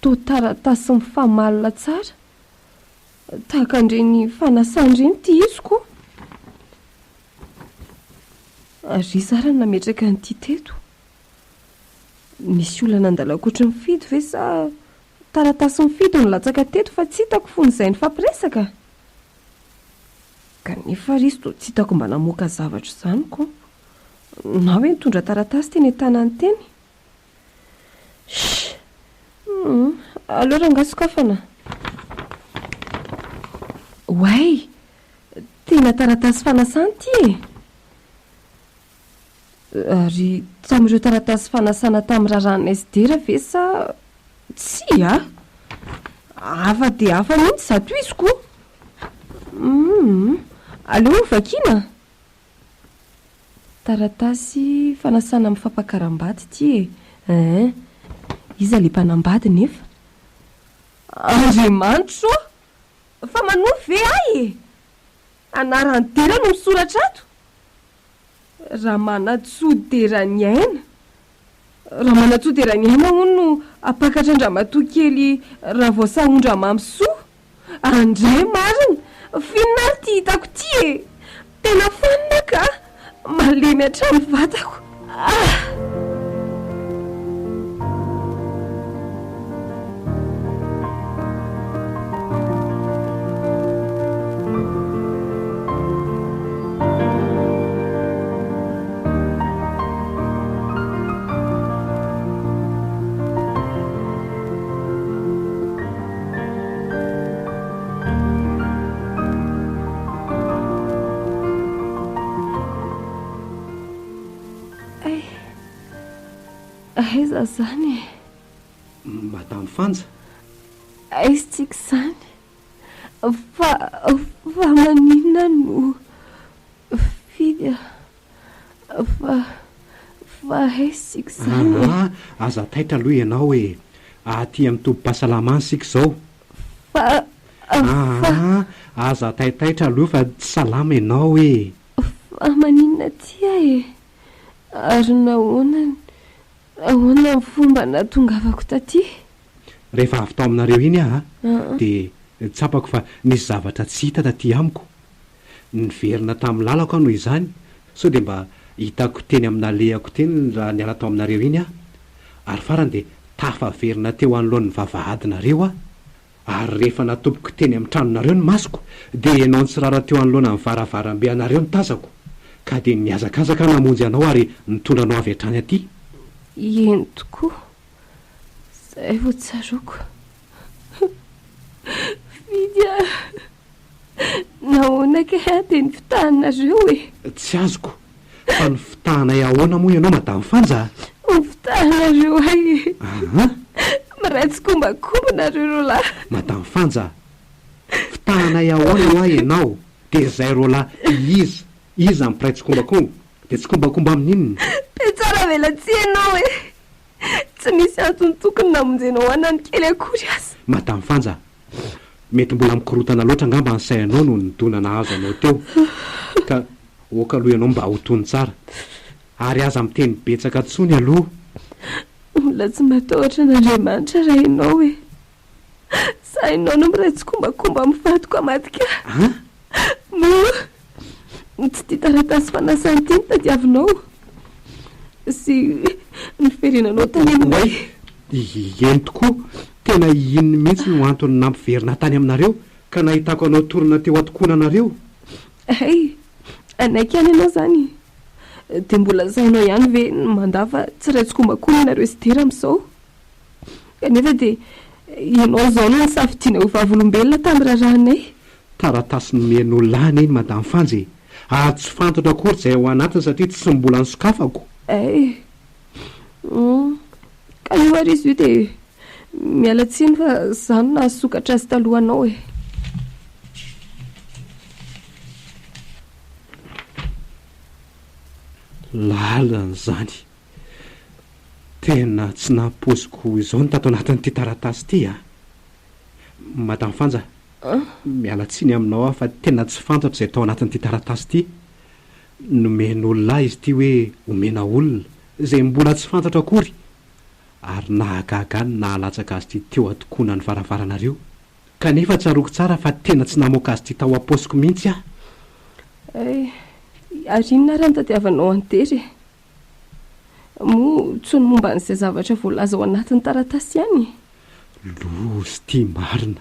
Toa taratasy mifamalona tsara, tahaka an'ireny fanasana ireny ity izy ko! Ary iza ary no nametraka an'ity teto? Nisy olona nandalo ankoatry ny Fidy ve sa taratasin'i Fidy no latsaka teto fa tsy hitako fony izahay nifampiresaka? Kanefa ry izy toa tsy hitako mba namoaka zavatra izany ko. Na hoe nitondra taratasy teny an-tanany teny. Shh! Humm, aleo rangahy sokafana. Oay! Tena taratasy fanasana ity e! Ary tamin'ireo taratasy fanasana tamin'ny raharahan'ny SDR ve sa tsia? Hafa dia hafa mihitsy izato izy ko! Humm, aleo ho vakiana! Taratasy fanasana amin'ny fampakaram-bady ity e! Hein! Iza ilay mpanambady nefa? Andriamanitro ô! Fa manofy ve ahy e? Anaran'i Dera no misoratra ato! Ramanantsoa Deraniaina. Ramanantsoa Deraniaina hono no hampakatra an-dramatoa kely Ravaosahondra Mamisoa. Andray marina! F'inona ary ity hitako ity e? Tena fanina ka! Malemy hatramin'ny vatako. Ah! Hay! Aiza izany e?
Madame Fanja?
Aiza tsika izany? Fa, fa maninona no Fidy a! Fa, fa aiza isika izany e?
Aa, aza taitra aloha ianao e! Aty amin'ny tobim-pahasalamana isika izao.
Fa, fa.
Aa, aza taitaitra aloha fa tsy salama ianao e!
Fa maninona aty aho e? Ary nahoana, ahoana ny fomba nahatongavako taty?
Rehefa avy tao aminareo iny aho dia tsapako fa nisy zavatra tsy hita taty amiko. Niverina tamin'ny lalako aho noho izany, sao dia mba hitako teny amin'ny nalehako teny raha niala tao aminareo iny aho. Ary farany dia tafaverina teo anoloan'ny vavahadinareo aho. Ary rehefa natopiko teny amin'ny tranonareo ny masoko, dia ianao nitsirara teo anoloana ny varavarambe anareo no tazako. Ka dia nihazakazaka aho namonjy anao ary nitondra anao avy hatrany aty.
Eny tokoa, izay vao tsaroako. Fidy a! Nahoana kay aho dia nifitahanareo e?
Tsy azoko. Fa nifitahanay ahoana moa ianao Madame Fanja a?
Nifitahanareo ahy e!
Aa!
Miray tsikombakomba nareo roalahy.
Madame Fanja a! Fitahanay ahoana hoa ianao dia izay roalahy iza iza no mpiray tsikombakomba? Dia tsikombakomba amin'inona?
Be tsara velatsihy ianao e! Tsy misy antony tokony namonjenao ahy na ny kely akory aza.
Madame Fanja a! Mety mbola mikorontana loatra angamba ny sainao noho ny dona nahazo anao teo. Ka ok aloha ianao mba ho tony tsara. Ary aza miteny betsaka tsony aloha.
Olona tsy matahotra an'Andriamanitra raha ianao e. Sahinao no miray tsikombakomba amin'ny vadiko hamadika ahy.
An?
Moa tsy ity taratasy fanasana ity no tadiavinao? Sy niverenanao tany aminay?
Oay! Eny tokoa, tena iny mihitsy no antony nampiverina ahy tany aminareo, ka nahitako anao torina teo an-tokonanareo.
Hay! Hanaiky ihany ianao izany? Dia mbola sahinao ihany ve ny mandà fa tsy iray tsikombakomba ianareo sy Dera amin'izao? Kanefa dia ianao izao no nisafidiana ho vavolombelona tamin'ny raharahanay.
Taratasy nomen'olona ahy anie iny Madame Fanja e! Ary tsy fantatro akory izay ao anatiny satria tsy mbola nosokafako.
Hay! Hum. Ka io ary izy io dia miala tsiny fa izaho no nahasokatra azy talohanao e!
Lalina izany. Tena tsy nampoiziko izao ny tato anatin'ity taratasy ity a! Madame Fanja, miala tsiny aminao aho fa tena tsy fantatro izay tao anatin'ity taratasy ity. Nomen'olona ahy izy ity hoe omena olona, izay mbola tsy fantatro akory. Ary nahagaga ahy ny nahalatsaka azy ity teo an-tokonan'ny varavaranareo. Kanefa tsaroako tsara fa tena tsy namoaka azy ity tao am-paosiko mihitsy aho.
Hay, ary inona ary no tadiavanao an'i Dera e? Moa tsy ny momba an'izay zavatra voalaza ao anatin'ny taratasy ihany?
Loza ity marina!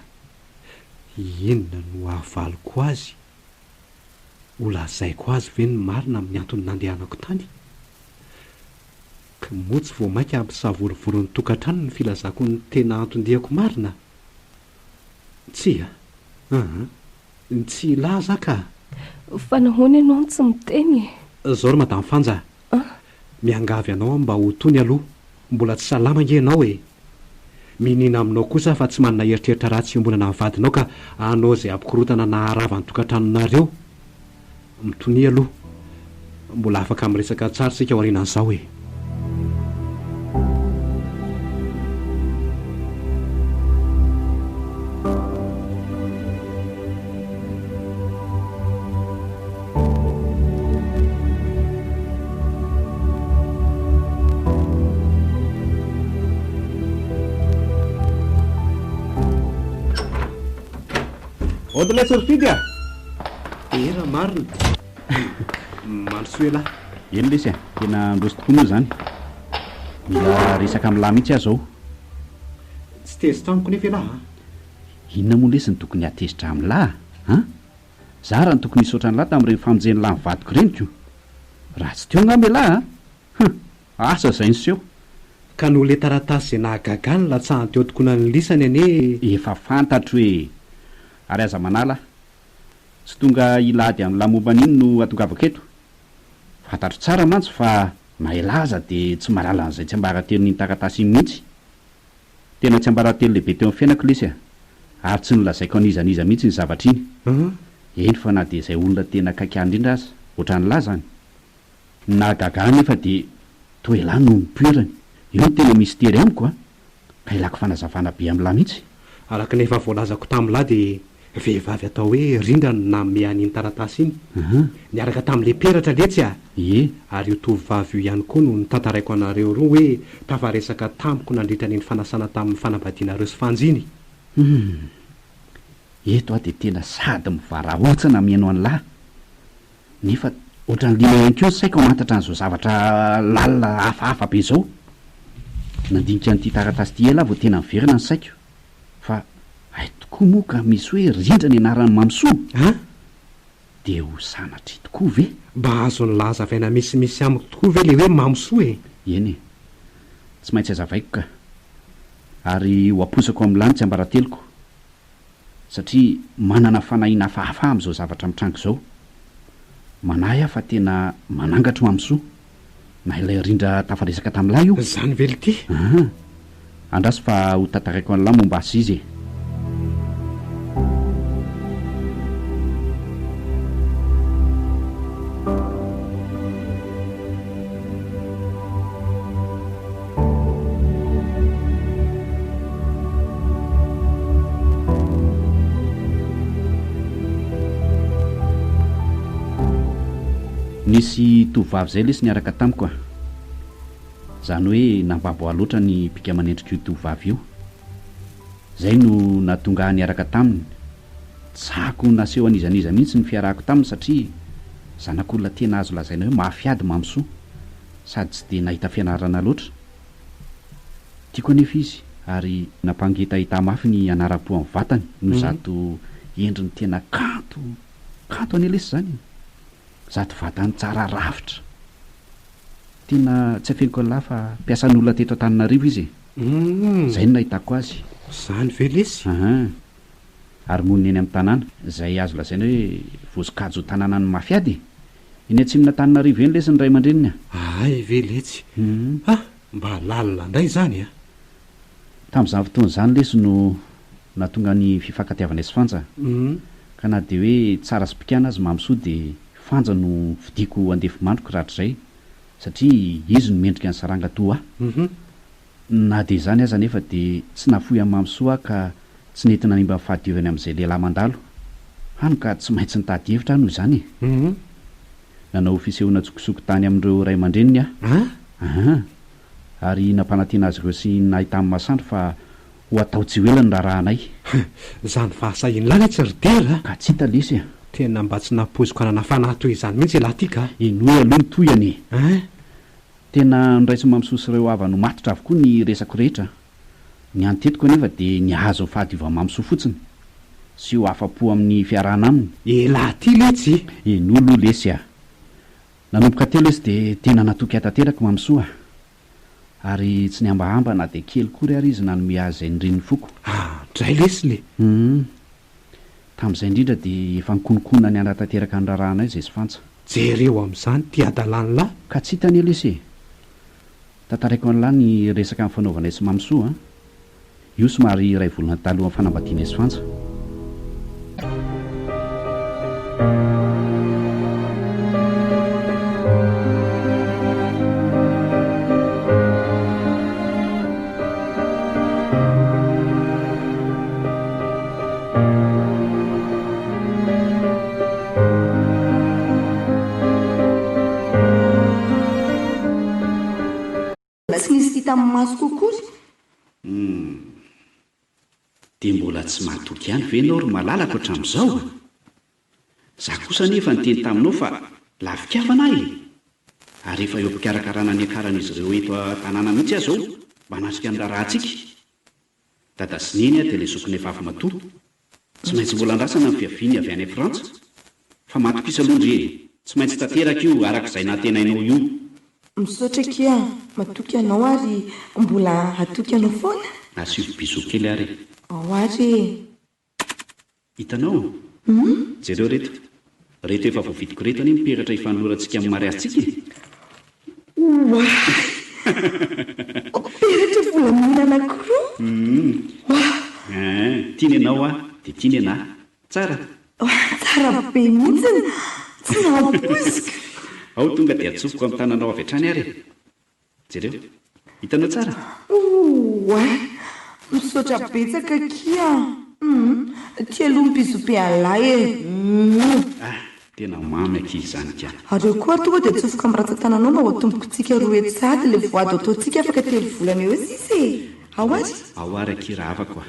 Inona no havaliko azy? Ho lazaiko azy ve ny marina amin'ny antony nandehanako tany? Ka moa tsy vao mainka hampisavorovoro ny tokantrano ny filazako ny tena anton-diako marina? Tsia, aa, tsy hilaza aho ka!
Fa nahoana ianao no tsy miteny e?
Zao ry Madame Fanja a! Miangavy anao aho mba ho tony aloha, mbola tsy salama ange ianao e! Miniana aminao kosa aho fa tsy manana eritreritra ratsy iombonana amin'ny vadinao ka hanao izay hampikorontana na haharava ny tokantranonareo. Mitonia aloha. Mbola afaka miresaka tsara isika aorianan'izao e! Aody ilay sorifidy a! Era marina! Mandrosoa elah!
Eny lesy a! Tena handroso tokoa moa izany. Mila resaka amin'lah mihitsy aho izao.
Tsy tezitra amiko nefa elah a!
Inona moa lesy no tokony hahatezitra amin'lah a? Za raha no tokony hisaotra an'lah tamin'ireny famonjen'lah ny vadiko ireny ko! Raha tsy teo angamba elah a! Hum! Asa izay niseho.
Ka noho le taratasy izay nahagaga ahy nilatsahany teo an-tokonan'ny lisany anie.
Efa fantatro e! Ary aza manala aho. Tsy tonga hilady amin'lah momba an'iny no hatongavako eto. Fantatro tsara mantsy fa na elah aza dia tsy mahalala an'izay tsiambaratelon'iny taratasy iny mihitsy. Tena tsiambaratelo lehibe teo amin'ny fiainako lesy a! Ary tsy nolazaiko an'iza n'iza mihitsy iny zavatra iny. Eny fa na dia izay olona tena akaiky ahy indrindra aza, ohatran'lah izany. Ny nahagaga ahy anefa dia toa elah no nipoirany. Io no tena mistery amiko a! Ka ilako fanazavana be amin'lah mihitsy.
Araka ny efa voalazako tamin'lah dia vehivavy atao hoe Rindra no nanome an'iny taratasy iny. Niaraka tamin'ilay peratra letsy a!
Ie.
Ary io tovovavy io ihany koa no notantaraiko anareo roa hoe tafaresaka tamiko nandritra an'iny fanasana tamin'ny fanambadianareo sy Fanja iny.
Humm. Eto aho dia tena sady mivarahontsana mihaino an'lah. Nefa ohatran'ny liana ihany koa ny saiko hamantatra an'izao zavatra lalina hafahafa be izao. Nandinika an'ity taratasy ity ela aho vao tena niverina ny saiko. Fa hay tokoa moa ka misy hoe Rindra ny anaran'i Mamisoa?
An?
Dia ho sanatria tokoa ve?
Mba azon'i hazavaina misimisy amiko tokoa ve ilay hoe Mamisoa e?
Eny e. Tsy maintsy hazavaiko ka. Ary ho aposako amin'ny lahy ny tsiambarateloko. Satria manana fanahiana hafahafa aho amin'izao zavatra mitranga izao. Manahy aho fa tena manangatry Mamisoa. Na ilay rindra tafaresaka tamin'lah io.
Izany ve lty?
Aa. Andraso fa ho tantaraiko an'lah momba azy izy e. Nisy tovovavy izay lesy niaraka tamiko a! Izany hoe nambabo ahy loatra ny bika aman'endrik'io tovovavy io. Izay no nahatonga ahy niaraka taminy. Tsy sahako naseho an'iza n'iza mihitsy ny fiarahako taminy satria zanak'olona tena azo lazaina hoe mafy ady Mamisoa sady tsy dia nahita fianarana loatra. Tiako anefa izy ary nampangetaheta mafy ny hanaram-po amin'ny vatany noho izato endriny tena kanto, kanto anie lesy izany e! Izato vatany tsara rafitra. Tena tsy afeniko an'lah fa mpiasan'olona teto Antananarivo izy e! Izay no nahitako azy.
Izany ve lesy?
Ahaa. Ary monina eny amin'ny tanàna, izay azo lazaina hoe voasokajy ho tanànan'ny mafiady e! Eny atsimon'Antananarivo eny lesy ny ray aman-dreniny a!
Hay ve letsy? Ah! Mba lalina indray izany a!
Tamin'izany fotoana izany lesy no nahatonga ny fifankatiavanay sy Fanja. Ka na dia hoe tsara sy bikàna aza Mamisoa dia Fanja no fidiako ho andefimandriko rahatrizay satria izy no mendrika ny saranga toa ahy. Na dia izany aza anefa dia tsy nafoy an'i Mamisoa aho ka tsy nety nanimba ny fahadiovany amin'izay lehilahy mandalo. Hany ka tsy maintsy nitady hevitra aho noho izany e! Nanao fisehoana an-tsokosoko tany amin'ireo ray aman-dreniny aho. Ahaa. Ary nampanantena azy ireo sy nahitany Masandro fa ho atao tsy ho ela ny raharahanay.
Izany fahasahian'lah letsy ry Dera a!
Ka tsy hita lesy a!
Tena mba tsy nampoiziko hanana fanahy toy izany mihitsy elah ty ka!
Henoy aloha ny tohiny e!
Hein?
Tena noraisin'i Mamisoa sy ireo havany ho matotra avokoa ny resako rehetra. Ny antetiko anefa dia ny hahazo ny fahadiovan'i Mamisoa fotsiny. Sy ho afa-po amin'ny fiarahana aminy.
Elah ty letsy!
Henoy aloha lesy a! Nanomboka teo lesy dia tena natoky ahy tanteraka Mamisoa a! Ary tsy nihambahamba na dia kely kory ary izy nanome ahy izay nirian'ny foko.
Ah, dray lesy le!
Hum. Tamin'izay indrindra dia efa nikonokonona ny hanatanteraka ny raharahanay izay sy Fantsa.
Jereo amin'izany ity adalan'lah!
Ka tsy hita anie lesy e! Tantaraiko an'lah ny resaka nifanaovanay sy Mamisoa a! Io somary iray volana talohan'ny fanambadianay sy Fanja.
Tsy nisy hitan'ny masoko akory.
Humm. Dia mbola tsy matoky ihany ve ianao ry malalako hatramin'izao a? Za kosa anefa niteny taminao fa lavi-kavana aho e! Ary efa eo am-pikarakarana ny hiakaran'izy ireo eto an-tanàna mihitsy aho izao mba hanatrika ny raharahantsika. Dada sy Neny dia ilay zokinay vavimatoa. Tsy maintsy mbola andrasana ny fiaviany avy any Frantsa. Fa matokisa aloha ndry e! Tsy maintsy tanteraka io araka izay nantenainao io.
Misaotra akia, matoky anao ary mbola hatoky anao foana.
Asio bisous kely ary e!
Ao ary e!
Hitanao? Jereo reto. Reto efa voavidiko reto anie ny peratra hifanolorantsika amin'ny mariazintsika e!
Oay! Peratra volamena anankiroa? Oa!
Eeh, tiany ianao aho dia tiany ianà. Tsara?
Tsara be mihitsiny! Tsy nampoiziko!
Ao tonga dia atsofoko amin'ny tananao avy hatrany ary e! Jereo. Hitanao tsara?
Ouay! Misaotra betsaka akia a! Humm! Ty aloha mi-bisous be an'lah e! Humm!
Ah! Tena mamy akia izany ka!
Ary eo koa tonga dia atsofoka amin'ny ratsan-tananao mba ho atombokitsika roa hetsy sahady ilay voady ataontsika afaka telo volana eo sisa e! Ao ary!
Ao ary akia rahavako a!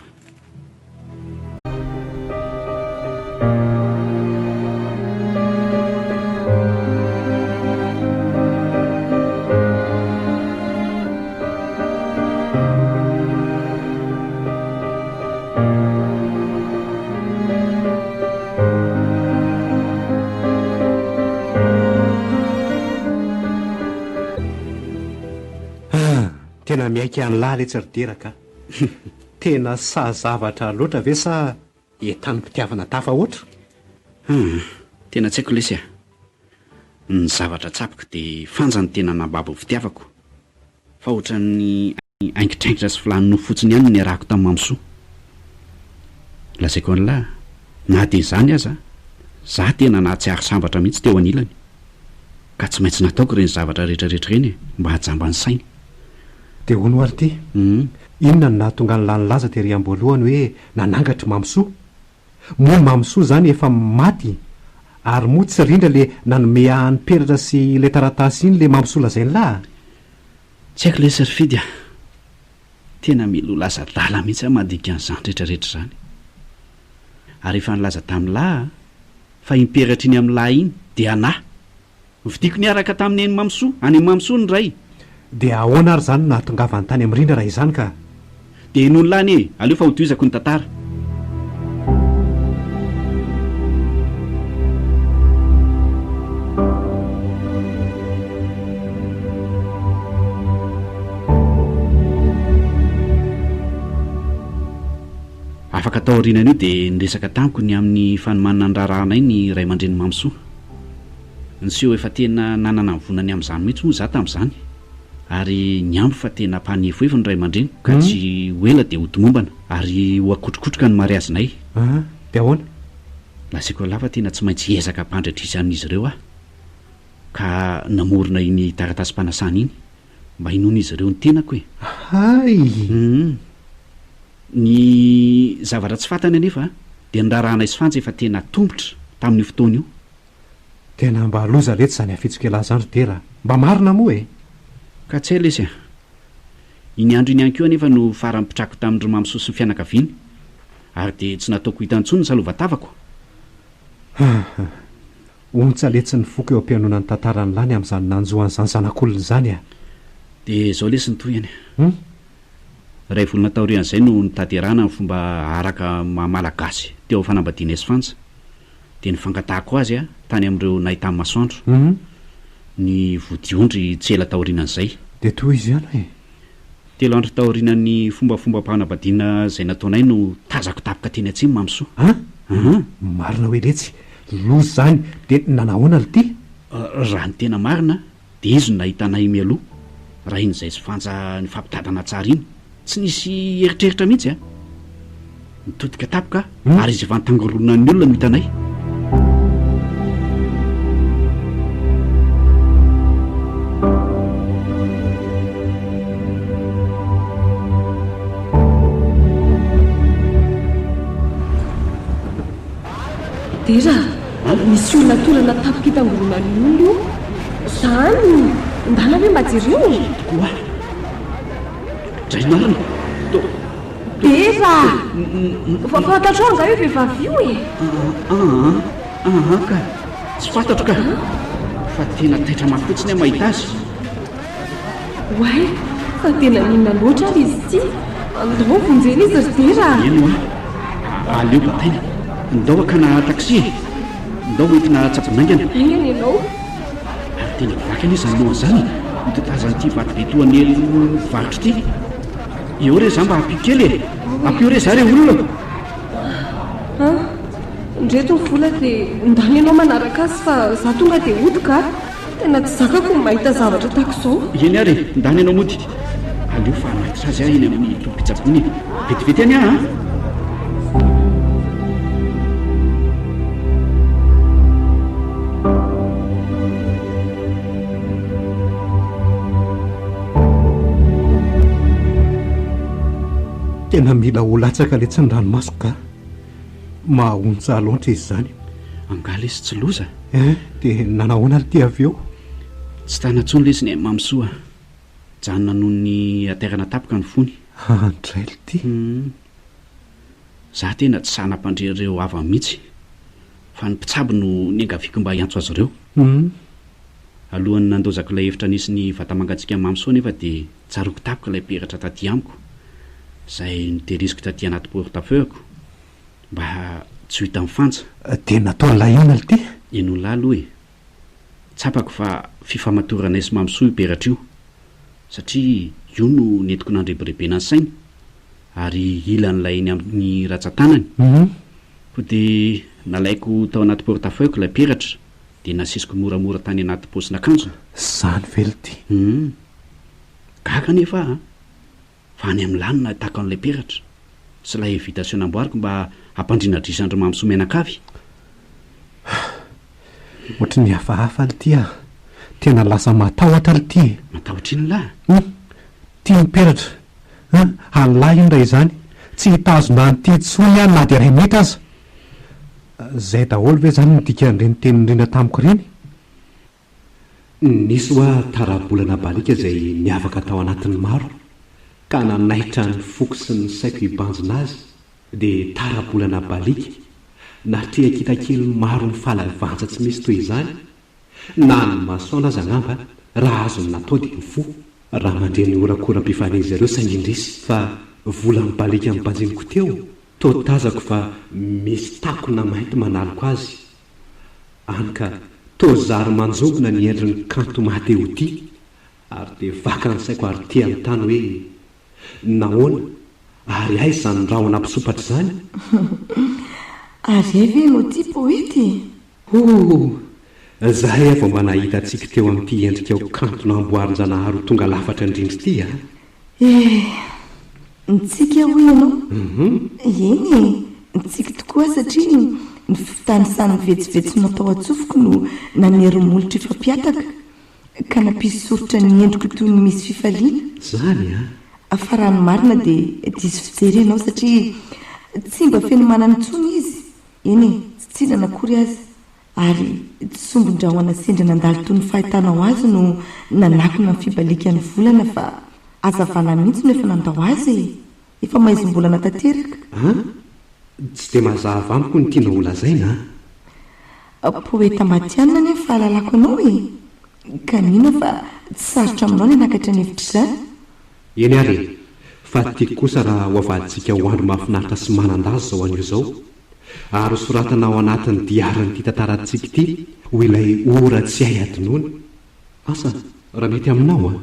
Ah, tena miaiky an'lah letsy ry Dera ka. Tena sahy zavatra loatra ve sa entanim-pitiavana tafahoatra?
Hum, tena tsy haiko lesy a! Ny zavatra tsapako dia Fanja no tena nambabo ny fitiavako, fa ohatran'ny aingitraingitra sy vilany nofo fotsiny ihany no niarahako tamin'i Mamisoa. Lazaiko an'lah, na dia izany aza, za tena nahatsiaro sambatra mihitsy teo anilany, ka tsy maintsy nataoko ireny zavatra rehetrarehetra ireny e, mba hahajamba ny sainy.
Dia hono ary ity, inona no nahatonga an'lah nilaza tery am-boalohany hoe nanangatry Mamisoa? Moa Mamisoa izany efa maty?
Ary moa tsy Rindra le nanome ahy ny peratra sy ilay taratasy iny le Mampisoa lazain'lah a?
Tsy haiko lesy ry Fidy a! Tena mila ho lasa adala mihitsy aho mandinika an'izany rehetra rehetra izany. Ary efa nilaza tamin'lah aho fa iny peratra iny amin'lah iny dia an'ahy. Novidiako niaraka tamin'i Neny Mamisoa, any amin'i Mamisoa ny ray.
Dia ahoana ary izany no nahatongavany tany amin'i Rindra raha izany ka?
Dia henoin'lah anie e! Aleo fa hotohizako ny tantara. Afaka taorianan'io dia niresaka tamiko ny amin'ny fanomanana ny raharahanay ny ray aman-drenin'i Mamisoa. Niseho efa tena nanana ny vonany amin'izany mihitsy moa izaho tamin'izany ary nihambo fa tena mpanefoefo ny ray aman-dreniko ka tsy ho ela dia ho tomombana ary ho akotrokotroka ny mariazinay.
Aa, dia ahoana?
Lazaiko an'lah fa tena tsy maintsy hiezaka hampandry adrisa amin'izy ireo aho ka namorona iny taratasim-panasana iny mba hinoan'izy ireo ny tenako e!
Hay!
Hum. Ny zavatra tsy fantany anefa dia ny raharahanay sy Fanja efa tena tombotra tamin'io fotoana io.
Tena mba loza letsy zany afitsok'elah zany ry Dera a! Mba marina moa e!
Ka tsy hay lesy a! Iny andro iny ihany koa anefa no farany mpitrako tamin-dry Mamisoa sy ny fianakaviany, ary dia tsy nataoko hita intsony ny salovan-tavako.
Haha! Ontsa letsy ny foko eo am-pihainoana ny tantaran'lah ny amin'izany nanjo an'izany zanak'olona izany a!
Dia izao lesy ny tohiny. Hum? Iray volana taorian'izay no nitaterana ny fomba araka maha Malagasy teo amin'ny fanambadianay sy Fanja. Dia ny fangatahako azy tany amin'ireo nahitany masoandro. Ny vodiondry tsy ela taorianan'izay.
Dia tohizo ihany e!
Telo andro taorianan'ny fombafombam-panambadiana izay nataonay no tazako tampoka teny atsimo Mamisoa.
An? An? Marina hoe letsy! Loza izany! Dia nanahoana lty?
Raha ny tena marina Dia izy no nahita anay mialoha, raha iny izay sy Fanja nifampitadana tsara iny. Tsy nisy eritreritra mihitsy a! Nitodika tampoka aho, ary izy efa nitangoronan'ny olona no hitanay.
Dera a! Misy olona torana tampoka itangoronan'ny olona io. Zany! Ndana ve mba jereo e!
Tokoa! Dray marina! To.
Dera a! Fantatrao angaha io vehivavy io e?
Aa, aa ka! Tsy fantatro ka! Fa tena taitra mafy fotsiny aho mahita azy.
Oay! Fa tena n'inona loatra ary izy ity? Andao vonjena izy ry Dera a!
Eny hoa! Aleo bataina. Ndao hakana taxi e! Ndao hoentina tsaboina haingana.
Haingana ianao.
Ary tena vaky anie izany lohany izany e! Mitantazan'ity vatobe toa an'i Elo mpivarotra ity. Eo re za mba ampio kely e! Ampio re za re olona!
An! Ndreto ny vola dia ndany ianao manaraka azy fa za tonga dia hody ka! Tena tsy zakako ny mahita zavatra tahaka izao.
Eny ary e, ndany ianao mody. Aleo fa hanatitra azy aho eny amin'ny tobim-pitsaboana e. Vetivety any aho an!
Tena mila ho latsaka letsy ny ranomasoko ka. Mahaontsa loatra izy izany.
Angaha lesy tsy loza?
Eh, dia nanahoana ry ty avy eo?
Tsy tana intsony lesy ny ain'i Mamisoa a. Janona noho ny hatairana tampoka ny fony.
Andray lty.
Hum. Za tena tsy sahy nampandre ireo havany mihitsy. Fa ny mpitsabo no niangaviako mba hiantso azy ireo.
Hum.
Alohan'ny nandaozako ilay efitra nisy ny vata-mangatsiakan'i Mamisoa anefa dia tsaroako tampoka ilay peratra taty amiko, izay notehiriziko taty anaty porte-feuille-ko, mba tsy ho hitan'i Fanja.
Dia nataon'lah inona lty?
Henon'lah aloha e! Tsapako fa fifamatoranay sy Mamisoa io peratra io, satria io no nentiko nandrebirebena ny sainy, ary ilan'ilay eny amin'ny ratsan-tanany. Koa dia nalaiko tao anaty porte-feuille-ko ilay peratra, Dia nasesiko moramora tany anaty paosin'akanjony.
Zany ve lty?
Hum. Gaga anefa aho an! Fa any amin'ny lany nahitako an'ilay peratra. Sy ilay invitation namboariko mba hampandriana adrisa an-dry Mamisoa mianakavy.
Ohatry ny hafahafa lty ah! Tena lasa matahotra lty e!
Matahotra inona lahy?
Hum! Ty ny peratra an! An'lah iny raha izany! Tsy hitazona an'ity intsony aho na dia iray minitra aza! Zay daholo ve zany no dikan'ireny tenin'i Rindra tamiko ireny?
Nisy hoa tara-bolana baliaka izay niavaka tao anatin'ny maro ka nanaitra ny foko sy ny saiko hibanjina azy dia tara-bolana baliaka natrehan-kita kely maro mifaly vanja tsy misy toy izany na ny masoandro aza angamba raha azony natao dia nifoha raha mandre ny horakoram-pifalian'izy ireo saingy indrisy fa vola mibaliaka mibanjiniko teo toa tazako fa misy takona mainty manaloka azy Any ka toa zary manjombona ny endriny kanto maha te ho tia ary dia vaka ny saiko ary te hanontany hoe nahoana ary aiza izany rahona mpisompatra izany?
Ary hay ve ianao ity poety e?
Hoo! Zahay aho vao mba nahita antsika teo amin'ity endrikao kanto namboarin-janahary ho tonga lafatra indrindra ity a!
Eh! Nitsiky aho hoy ianao? Eny e! Nitsiky tokoa aho satria ny fitanisan'ny vetsovetso natao an-tsofiko no nanery molotra hifampihataka, ka nampisy soritra ny endriko toy ny misy fifaliana.
Izany an!
Fa raha ny marina dia diso fijery ianao satria tsy mba feno manana intsony izy, eny e, tsy tsinana akory aza. Ary tsy sombin-drahona sendra nandalo toy ny fahitanao azy no nanakona ny fibalikan'ny volana fa hazavana mihitsy no efa nandao azy e! Efa maizim-bolana tanteraka.
An? Tsy dia mazava amiko ny tianao holazaina
an! Poeta matihanina anie ny fahalalako anao e! Ka mino aho fa tsy sarotra aminao ny hanakatra ny hevitr'izany.
Eny ary e! Fa tiako kosa raha ho avadintsika ho andro mahafinaritra sy manan-daza izao anio izao. Ary ho soratana ao anatin'ny diarin'ity tantarantsika ity ho ilay ora tsy hay hadinoina. Asa raha mety aminao an!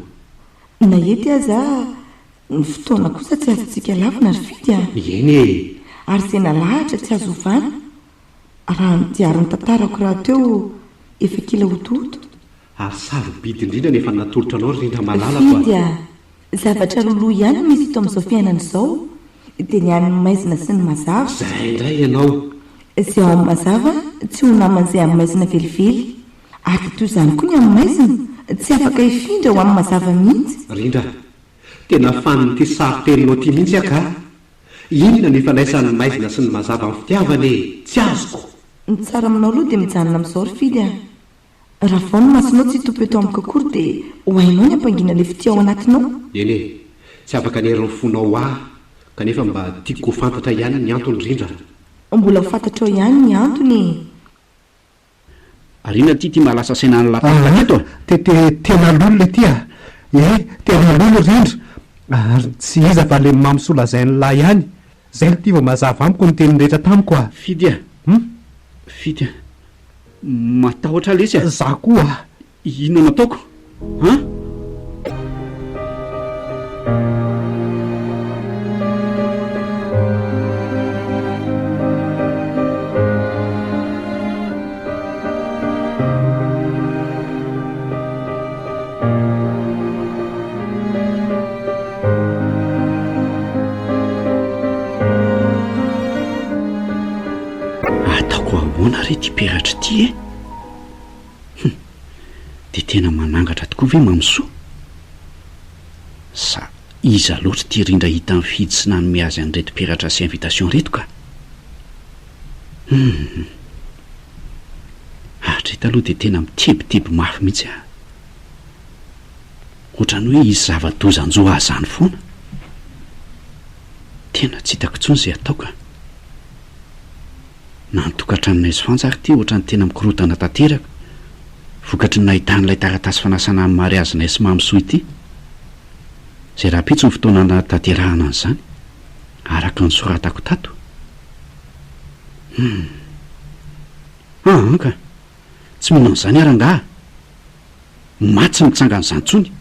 Na ety aza, ny fotoana kosa tsy azontsika lavina ry Fidy a!
Eny e!
Ary izay nalahatra tsy azo ovana. Raha ny diarin'ny tantarako rahateo efa kila hotohoto.
Ary sarobidy indrindra ny efa natolotra anao ry Rindra malalako a!
Fidy a! Zavatra roloa ihany no misy eto amin'izao fiainana izao, dia ny an'ny maizina sy ny mazava.
Izay indray ianao!
Izay ao amin'ny mazava tsy ho naman'izay amin'ny maizina velively. Ary dia toy izany koa ny amin'ny maizina, tsy afaka hifindra ho amin'ny mazava mihitsy.
Rindra, tena fanin'ity sarin-teninao ity mihitsy aho ka! Inona no ifandraisan'ny maizina sy ny mazava amin'ny fitiavana e? Tsy azoko!
Ny tsara aminao aloha dia mijanona amin'izao ry Fidy a! Raha vao ny masonao tsy hitopy eto amiko akory dia ho hainao ny hampangina ilay fitia ao anatinao.
Eny e, tsy afaka ny herin'ny fonao ho ahy kanefa mba tiako ho fantatra ihany ny antony Rindra.
Mbola ho fantatrao ihany ny antony e.
Ary inona ity ity mahalasa saina an'i Latalta teto a?
Te te tena lolo ity a! Eh, tena lolo Rindra! Ary tsy iza fa le Mamisoa lazain'lah ihany. Zay ity vao mazava amiko ny teny rehetra tamiko a!
Fidy a!
Hum?
Fidy a! Matahotra lesy a!
Za koa a!
Inona no ataoko? An? Ataoko ahoana re ity peratra ity e? Hum! Dia tena manangatra tokoa ve Mamisoa? Sa iza loatra ity rindra hitan'i Fidy sy nanome azy an'ireto peratra sy invitation ireto ka? Hum! Hatreto aloha dia tena mitebiteby mafy mihitsy aho. Ohatran'ny hoe hisy zava-doza hanjo ahy izany foana. Tena tsy hitako intsony izay atao ka. Na ny tokantranonay sy Fanja ary ity ohatran'ny tena mikorontana tanteraka, vokatry ny nahitany ilay taratasy fanasana amin'ny mariazinay sy Mamisoa ity. Izay rahampitso ny fotoana hanatanterahana an'izany, araka ny soratako tato. Hum. Aa ka! Tsy mino an'izany aho rangaha! Maty tsy mitsangana izany intsony!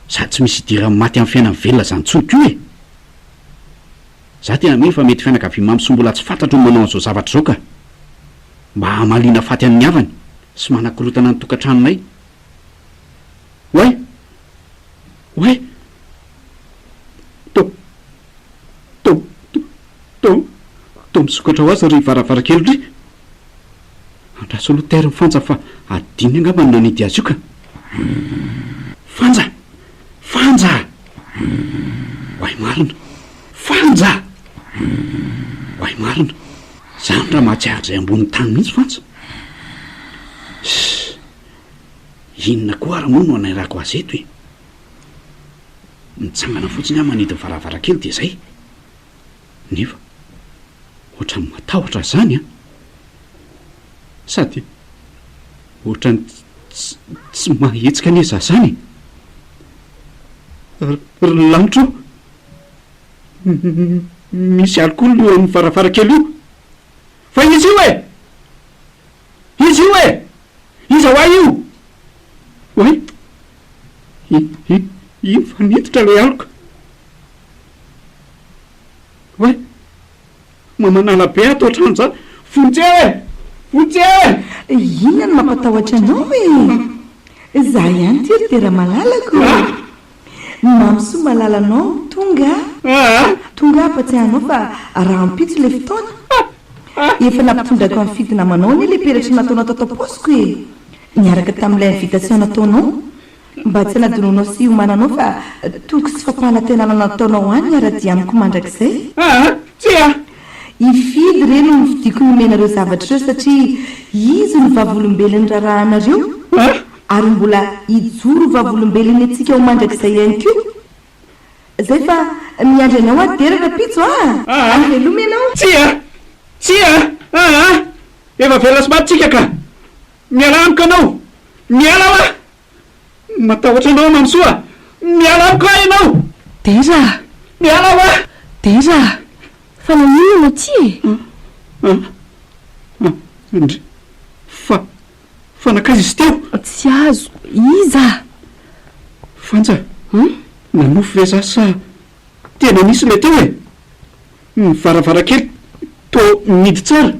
Sady tsy misy idiran'ny maty amin'ny fiainan'ny velona izany intsony koa e! Za tena mino fa mety fianakavian'i Mamisoa mbola tsy fantatro no manao an'izao zavatra izao ka! Mba hamaliana faty an'ny havany sy manakorotana ny tokantranonay. Oay! Oay! To! To! To! To! To misokatra ho azy ry varavarankely ry! Andraso aloha tairo ny Fanja fa adinony angamba ny nanidy azy io ka! Fanja! Fanja! Oay marina! Fanja! Oay marina! Zany. raha mahatsiaro izay ambonin'ny tany mihitsy fantsy. Ssss. Inona koa ary moa no hanairako azy eto e? Mitsangana fotsiny aho manidy ny varavarankely dia izay. Nefa ohatran'ny matahotra aho izany an! Sady ohatran'ny tsy mahetsika anie izaho izany e! Ry lanitra o! Misy alikaola io amin'ny varavarankely io! Fa iza io e? Iza io e? Iza ho ahy io? Oay! Iny fa niditra ilay aloka. Oay! Mamanala be ato an-trano izany. Vonjeo e! Vonjeo e!
Inona no mampatahotra anao e? Za ihany ity ry Dera malalako. Mamy soa malala anao tonga a! Tonga hampatsiahy anao fa rahampitso ilay fotoana. Efa nampitondraiko an'i Fidy namanao anie ilay peratra nataonao tato am-paosiko e! Niaraka tamin'ilay invitation nataonao. Mba tsy hanadinoanao sy hiomananao fa toky sy fampanantenana nataonao ahy ny hiara-dia amiko mandrakizay.
Aa! Tsia!
I Fidy re no nofidiako nomena ireo zavatra ireo satria izy no vavolombelon'ny raharahanareo ary mbola hijoro ho vavolombelon'ny antsika ho mandrakizay ihany koa. Zay fa miandry anao aho Dera rahampitso a!
Aa!
Veloma ianao.
Tsia! Tsia! Aa! Efa velona sy maty tsika ka! Miala amiko ianao! Miala hoa! Matahotra anao aho Mamisoa! Miala amiko aho ianao!
Dera a!
Miala hoa!
Dera a! Fa naninona no aty e?
An! An! Ndry! Fa, fa nankaiza izy teo?
Tsy azoko, iza?
Fanja, nanofy ve za sa tena nisy ilay teo e? Ny varavarankely toa mihidy tsara.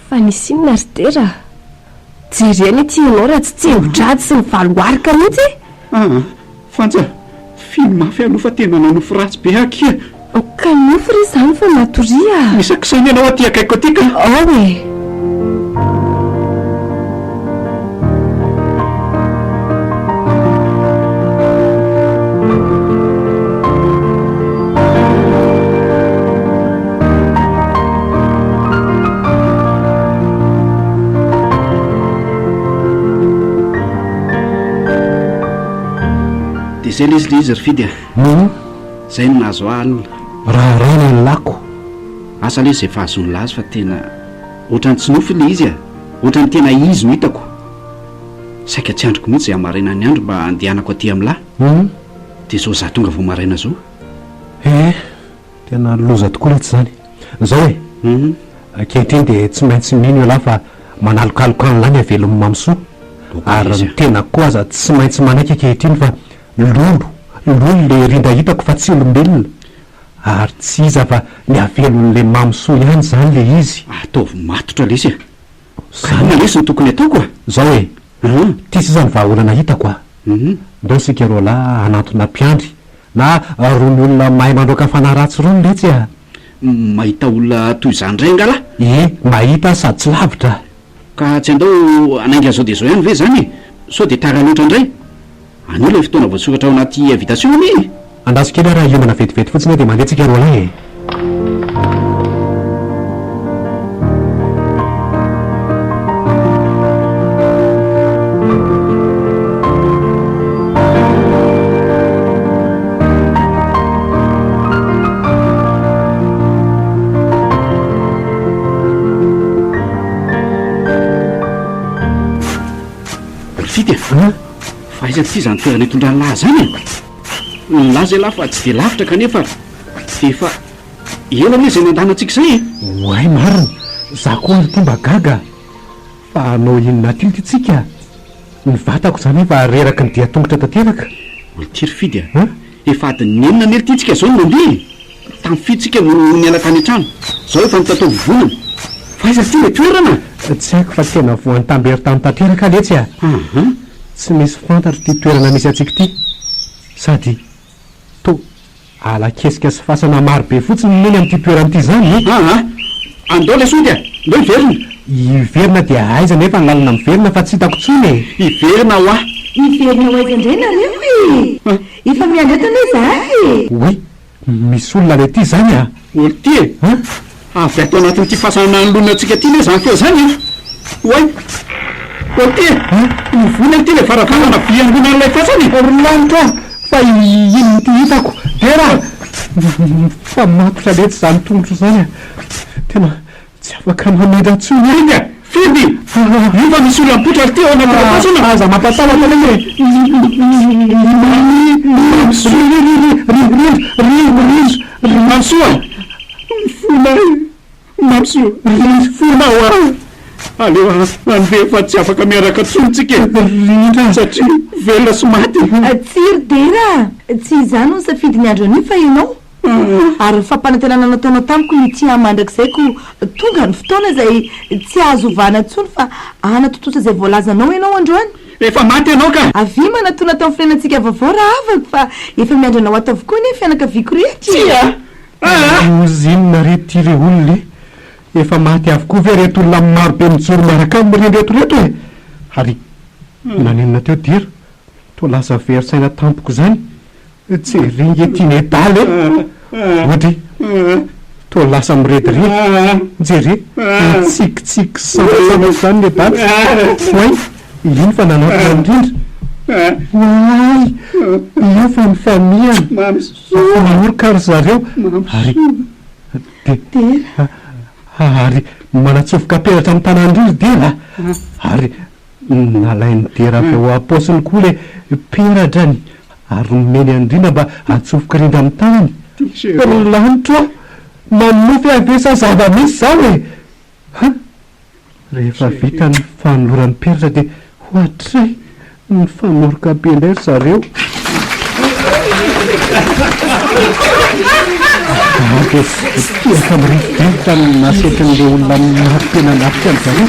Fa nisy inona ry Dera a? Jerena ity ianao raha tsy tsembo-dratsy sy mivaloarika mihitsy e!
Aa, Fanja, fino mafy aloha fa tena nanofy ratsy be aho akia.
Ka nofy re izany fa matoria a!
Misy akisaina ianao aty akaikiko aty ka!
Ao e!
Dia izay ilay izy ilay izy ry Fidy a! Izay no nahazo ahy alina.
Raharaha ny lako.
Asa aloha izay fahazoan'lah azy fa tena ohatran'ny tsy nofy ilay izy a! Ohatran'ny tena izy no hitako. Saika tsy andriko mihitsy izay hamarinan'ny andro mba handehanako aty amin'lah. Dia izao izaho tonga vao maraina izao.
Ee, tena loza tokoa letsy izany. Izao e, ankehitriny dia tsy maintsy mino ialahy fa manalokaloka an'lah ny havelon'i Mamisoa. Ary ny tenako koa aza tsy maintsy manaiky ankehitriny fa lolo, lolo ilay rindra hitako fa tsy olombelona. Ary tsy iza fa ny havelon'ilay Mamisoa ihany izany ilay izy.
Ataovy matotra lesy a! Ka inona lesy no tokony ataoko a?
Izao e! Ity sisa ny vahaolana hitako a! Ndao isika roalahy hanantona mpiandry na rony olona mahay mandroaka fanahy ratsy rony letsy a!
Mahita olona toy izany indray angaha lahy?
Ie, mahita aho sady tsy lavitra.
Ka tsy andao hanainga izao dia izao ihany ve izany e? Sao dia tara loatra indray? Anio ilay fotoana voasoratra ao anaty invitation anie e!
Andraso kely aho raha hiomana vetivety fotsiny aho dia mandeha tsika roalahy e!
Ry Fidy a! Fa aiza ity izany toerana itondran'i lahy izany e? Nilaza ialahy fa tsy dia lavitra kanefa dia efa ela anie izay nandanantsika izay e!
Oay marina! Za koa ary ity mba gaga! Fa hanao inona aty ity tsika? Ny vatako izany efa reraky ny dian-tongotra tanteraka.
Ol'ity ry Fidy a! Efa adin'ny enina anie ity tsika izao no nandeha e! Tamin'ny fito tsika no niala tany an-trano, izao efa mitatao vovonana. Fa aiza ity ilay toerana?
Tsy haiko fa tena voan'ny tamberin-tany tanteraka letsy a! Tsy misy fantatro ity toerana misy antsika ity. Sady toa ala kesika sy fasana maro be fotsiny no eny amin'ity toerana ity izany e!
Aa! Andao ilay sody a! Ndao hiverina!
Hiverina dia aiza nefa ny lalana miverina fa tsy hitako intsony e!
Hiverina hoa!
Hiverina ho aiza indray nareo e! Efa miandry eto anie izahay e!
Oay! Misy olona ilay ity izany a!
Olo ity e!
An!
Avy ato anatin'ity fasana nanoloana antsika ity anie izany feo izany e! Oay! Oty e! Mivoana ity ilay varavarana vy angonan'ilay fasana e!
Ry lanitra a! Fa inona ity hitako? Dera a! Mifamatotra letsy izany tongotro izany a! Tena tsy afaka mamindra intsony aho.
Fidy a! Fidy! Io fa misy olona mipoitra ry ty ao anatin'ilay fasana!
Aza mampatahotra letsy e! Mampisoa! Rindra! Rindra!
Ry Mampisoa! Mifona e! Mampisoa! Mifona aho a! Aleo handeha fa tsy afaka miaraka intsony tsika e!
Rindra!
Satria velona sy maty e!
Tsia ry Dera a! Tsy izaho no nisafidy ny andro anio fa ianao. Ary ny fampanantenana nataonao tamiko ny hitia ahy mandrakizay koa tonga ny fotoana izay tsy azo ovana intsony fa hanatontosa izay voalazanao ianao androany.
Efa maty ianao ka!
Avia manatona ato amin'ny fiainantsika vaovao rahavako fa efa miandry anao ato avokoa anie ny fianakaviako rehetra e!
Tsia! Aa!
Ozy inona re ty re olona e! Efa maty avokoa ve reto olona maro be mijoro miaraka aminy reto reto e! Ary naninona teo Dira? Toa lasa very saina tampoka izany? Jereo nge ty nedala e! Odry! Toa lasa mirediredy! Jereo! Mitsikitsiky sambatsambatra izany nedala! Oay! Iny fa nanantona ny rindra! Oay! Io fa nifamihana! Mifamonoka ry zareo! Ary dia ary manatsofoka peratra amin'ny tanan'i ry Dera! Ary Nalain'i Dera avy ao am-paosiny koa ilay peradrany ary nomeny an'i Rina mba hatsofoka rindra amin'ny tanany. Ry lanitro a! Manonofy ahy ve sa zava-misy izao e? Ha! Rehefa vita ny fanoloran'ny peratra dia hoatray nifanoroka be indray ry zareo. Ary dia tehaka miridrivotra ny nasetrin'ireo olona maro be nanatrika an-dry zareo.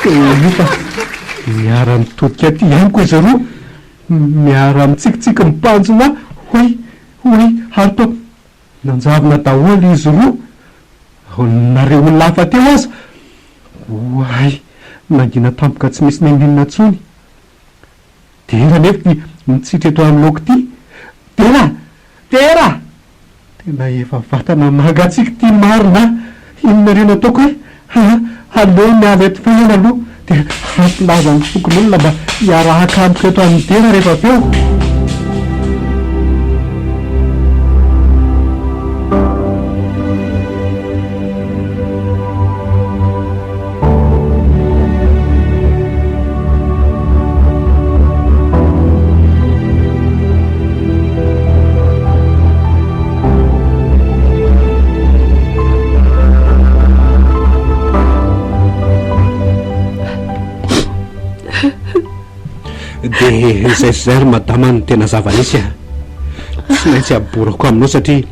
Dia io fa miara-mitodika aty amiko izy roa, miara-mitsikitsiky mibanjina ahy, hoy, hoy, ary toa nanjavona daholo izy roa, na ireo olona hafa teo aza. Oay, nangina tampoka tsy misy n'inon'inona intsony. Dera anefa ity mitsitra eto anoloako ity. Dera! Dera! Tena efa vatana mangatsiaka ity marina a! Inona re no ataoko e? Ha! Aleo miala eto faingana aloha dia hampilaza ny fokonolona mba hiarahaka amiko eto amin'i Dera rehefa avy eo. Dia izay sy izay ry madama no tena zava-nisy a! Tsy maintsy aborako aminao satria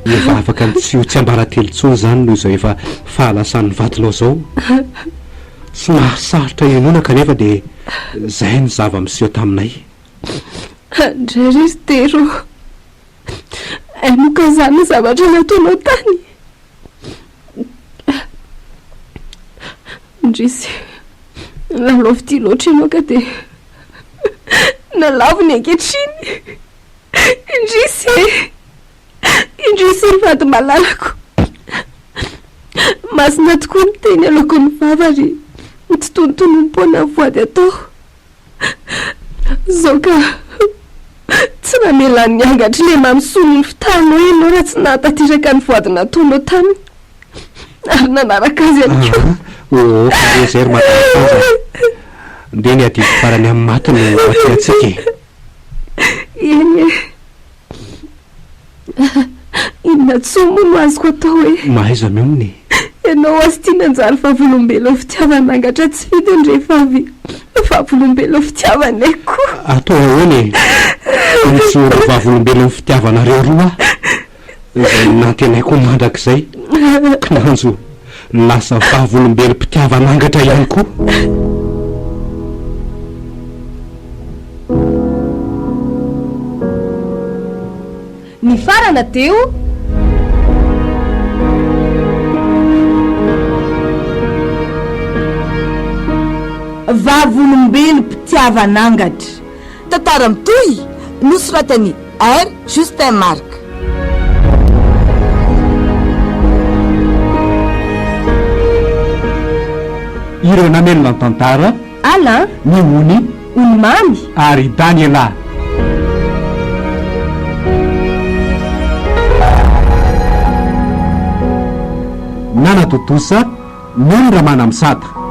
efa afaka ny tsy ho tsiambaratelo intsony izany noho izao efa fahalasan'ny vadinao izao. Somary sarotra inoana kanefa dia izay no zava-miseho taminay.
Andray ry Esther ô! Hay moa ka izany ny zavatra nataonao tany? Indrisy, nilalao fitia loatra ianao ka dia nalavo ny ankehitriny. Indrisy e! Indrisy ry vady malalako. Masina tokoa ny teny aloaky ny vava ry tsy tonontonom-poana ny voady atao. Izao ka tsy namelan'ny angatry ilay Mamisoa ny fitahanao ianao raha tsy nahatanteraka ny voady nataonao taminy ary nanaraka azy ihany koa.
Aa, oh, ka re izay ry Madame Fanja. Ndeha ny adidy farany amin'ny maty no atrehantsika e.
Eny e. Inona intsony moa no azoko atao e?
Mahaiza mionona e!
Ianao azy ity nanjary vavolombelon'ny fitiavana angatra tsy fidiny rehefa avy vavolombelon'ny fitiavanay koa.
Atao ahoana e? Mijoro ho vavolombelon'ny fitiavanareo roa aho, izay nantenaiko ho mandrakizay, kinanjo lasa vavolombelom-pitiavan'angatra ihany koa.
Nifarana teo.
Vavolombelom-pitiavan'angatra. Tantara mitohy, nosoratan'i R. Justin Marc.
Ireo namelona ny tantara.
Alain.
Ny Ony.
Ony Mamy.
Ary Daniela. Nanatontosa, Nony Ramanamisata.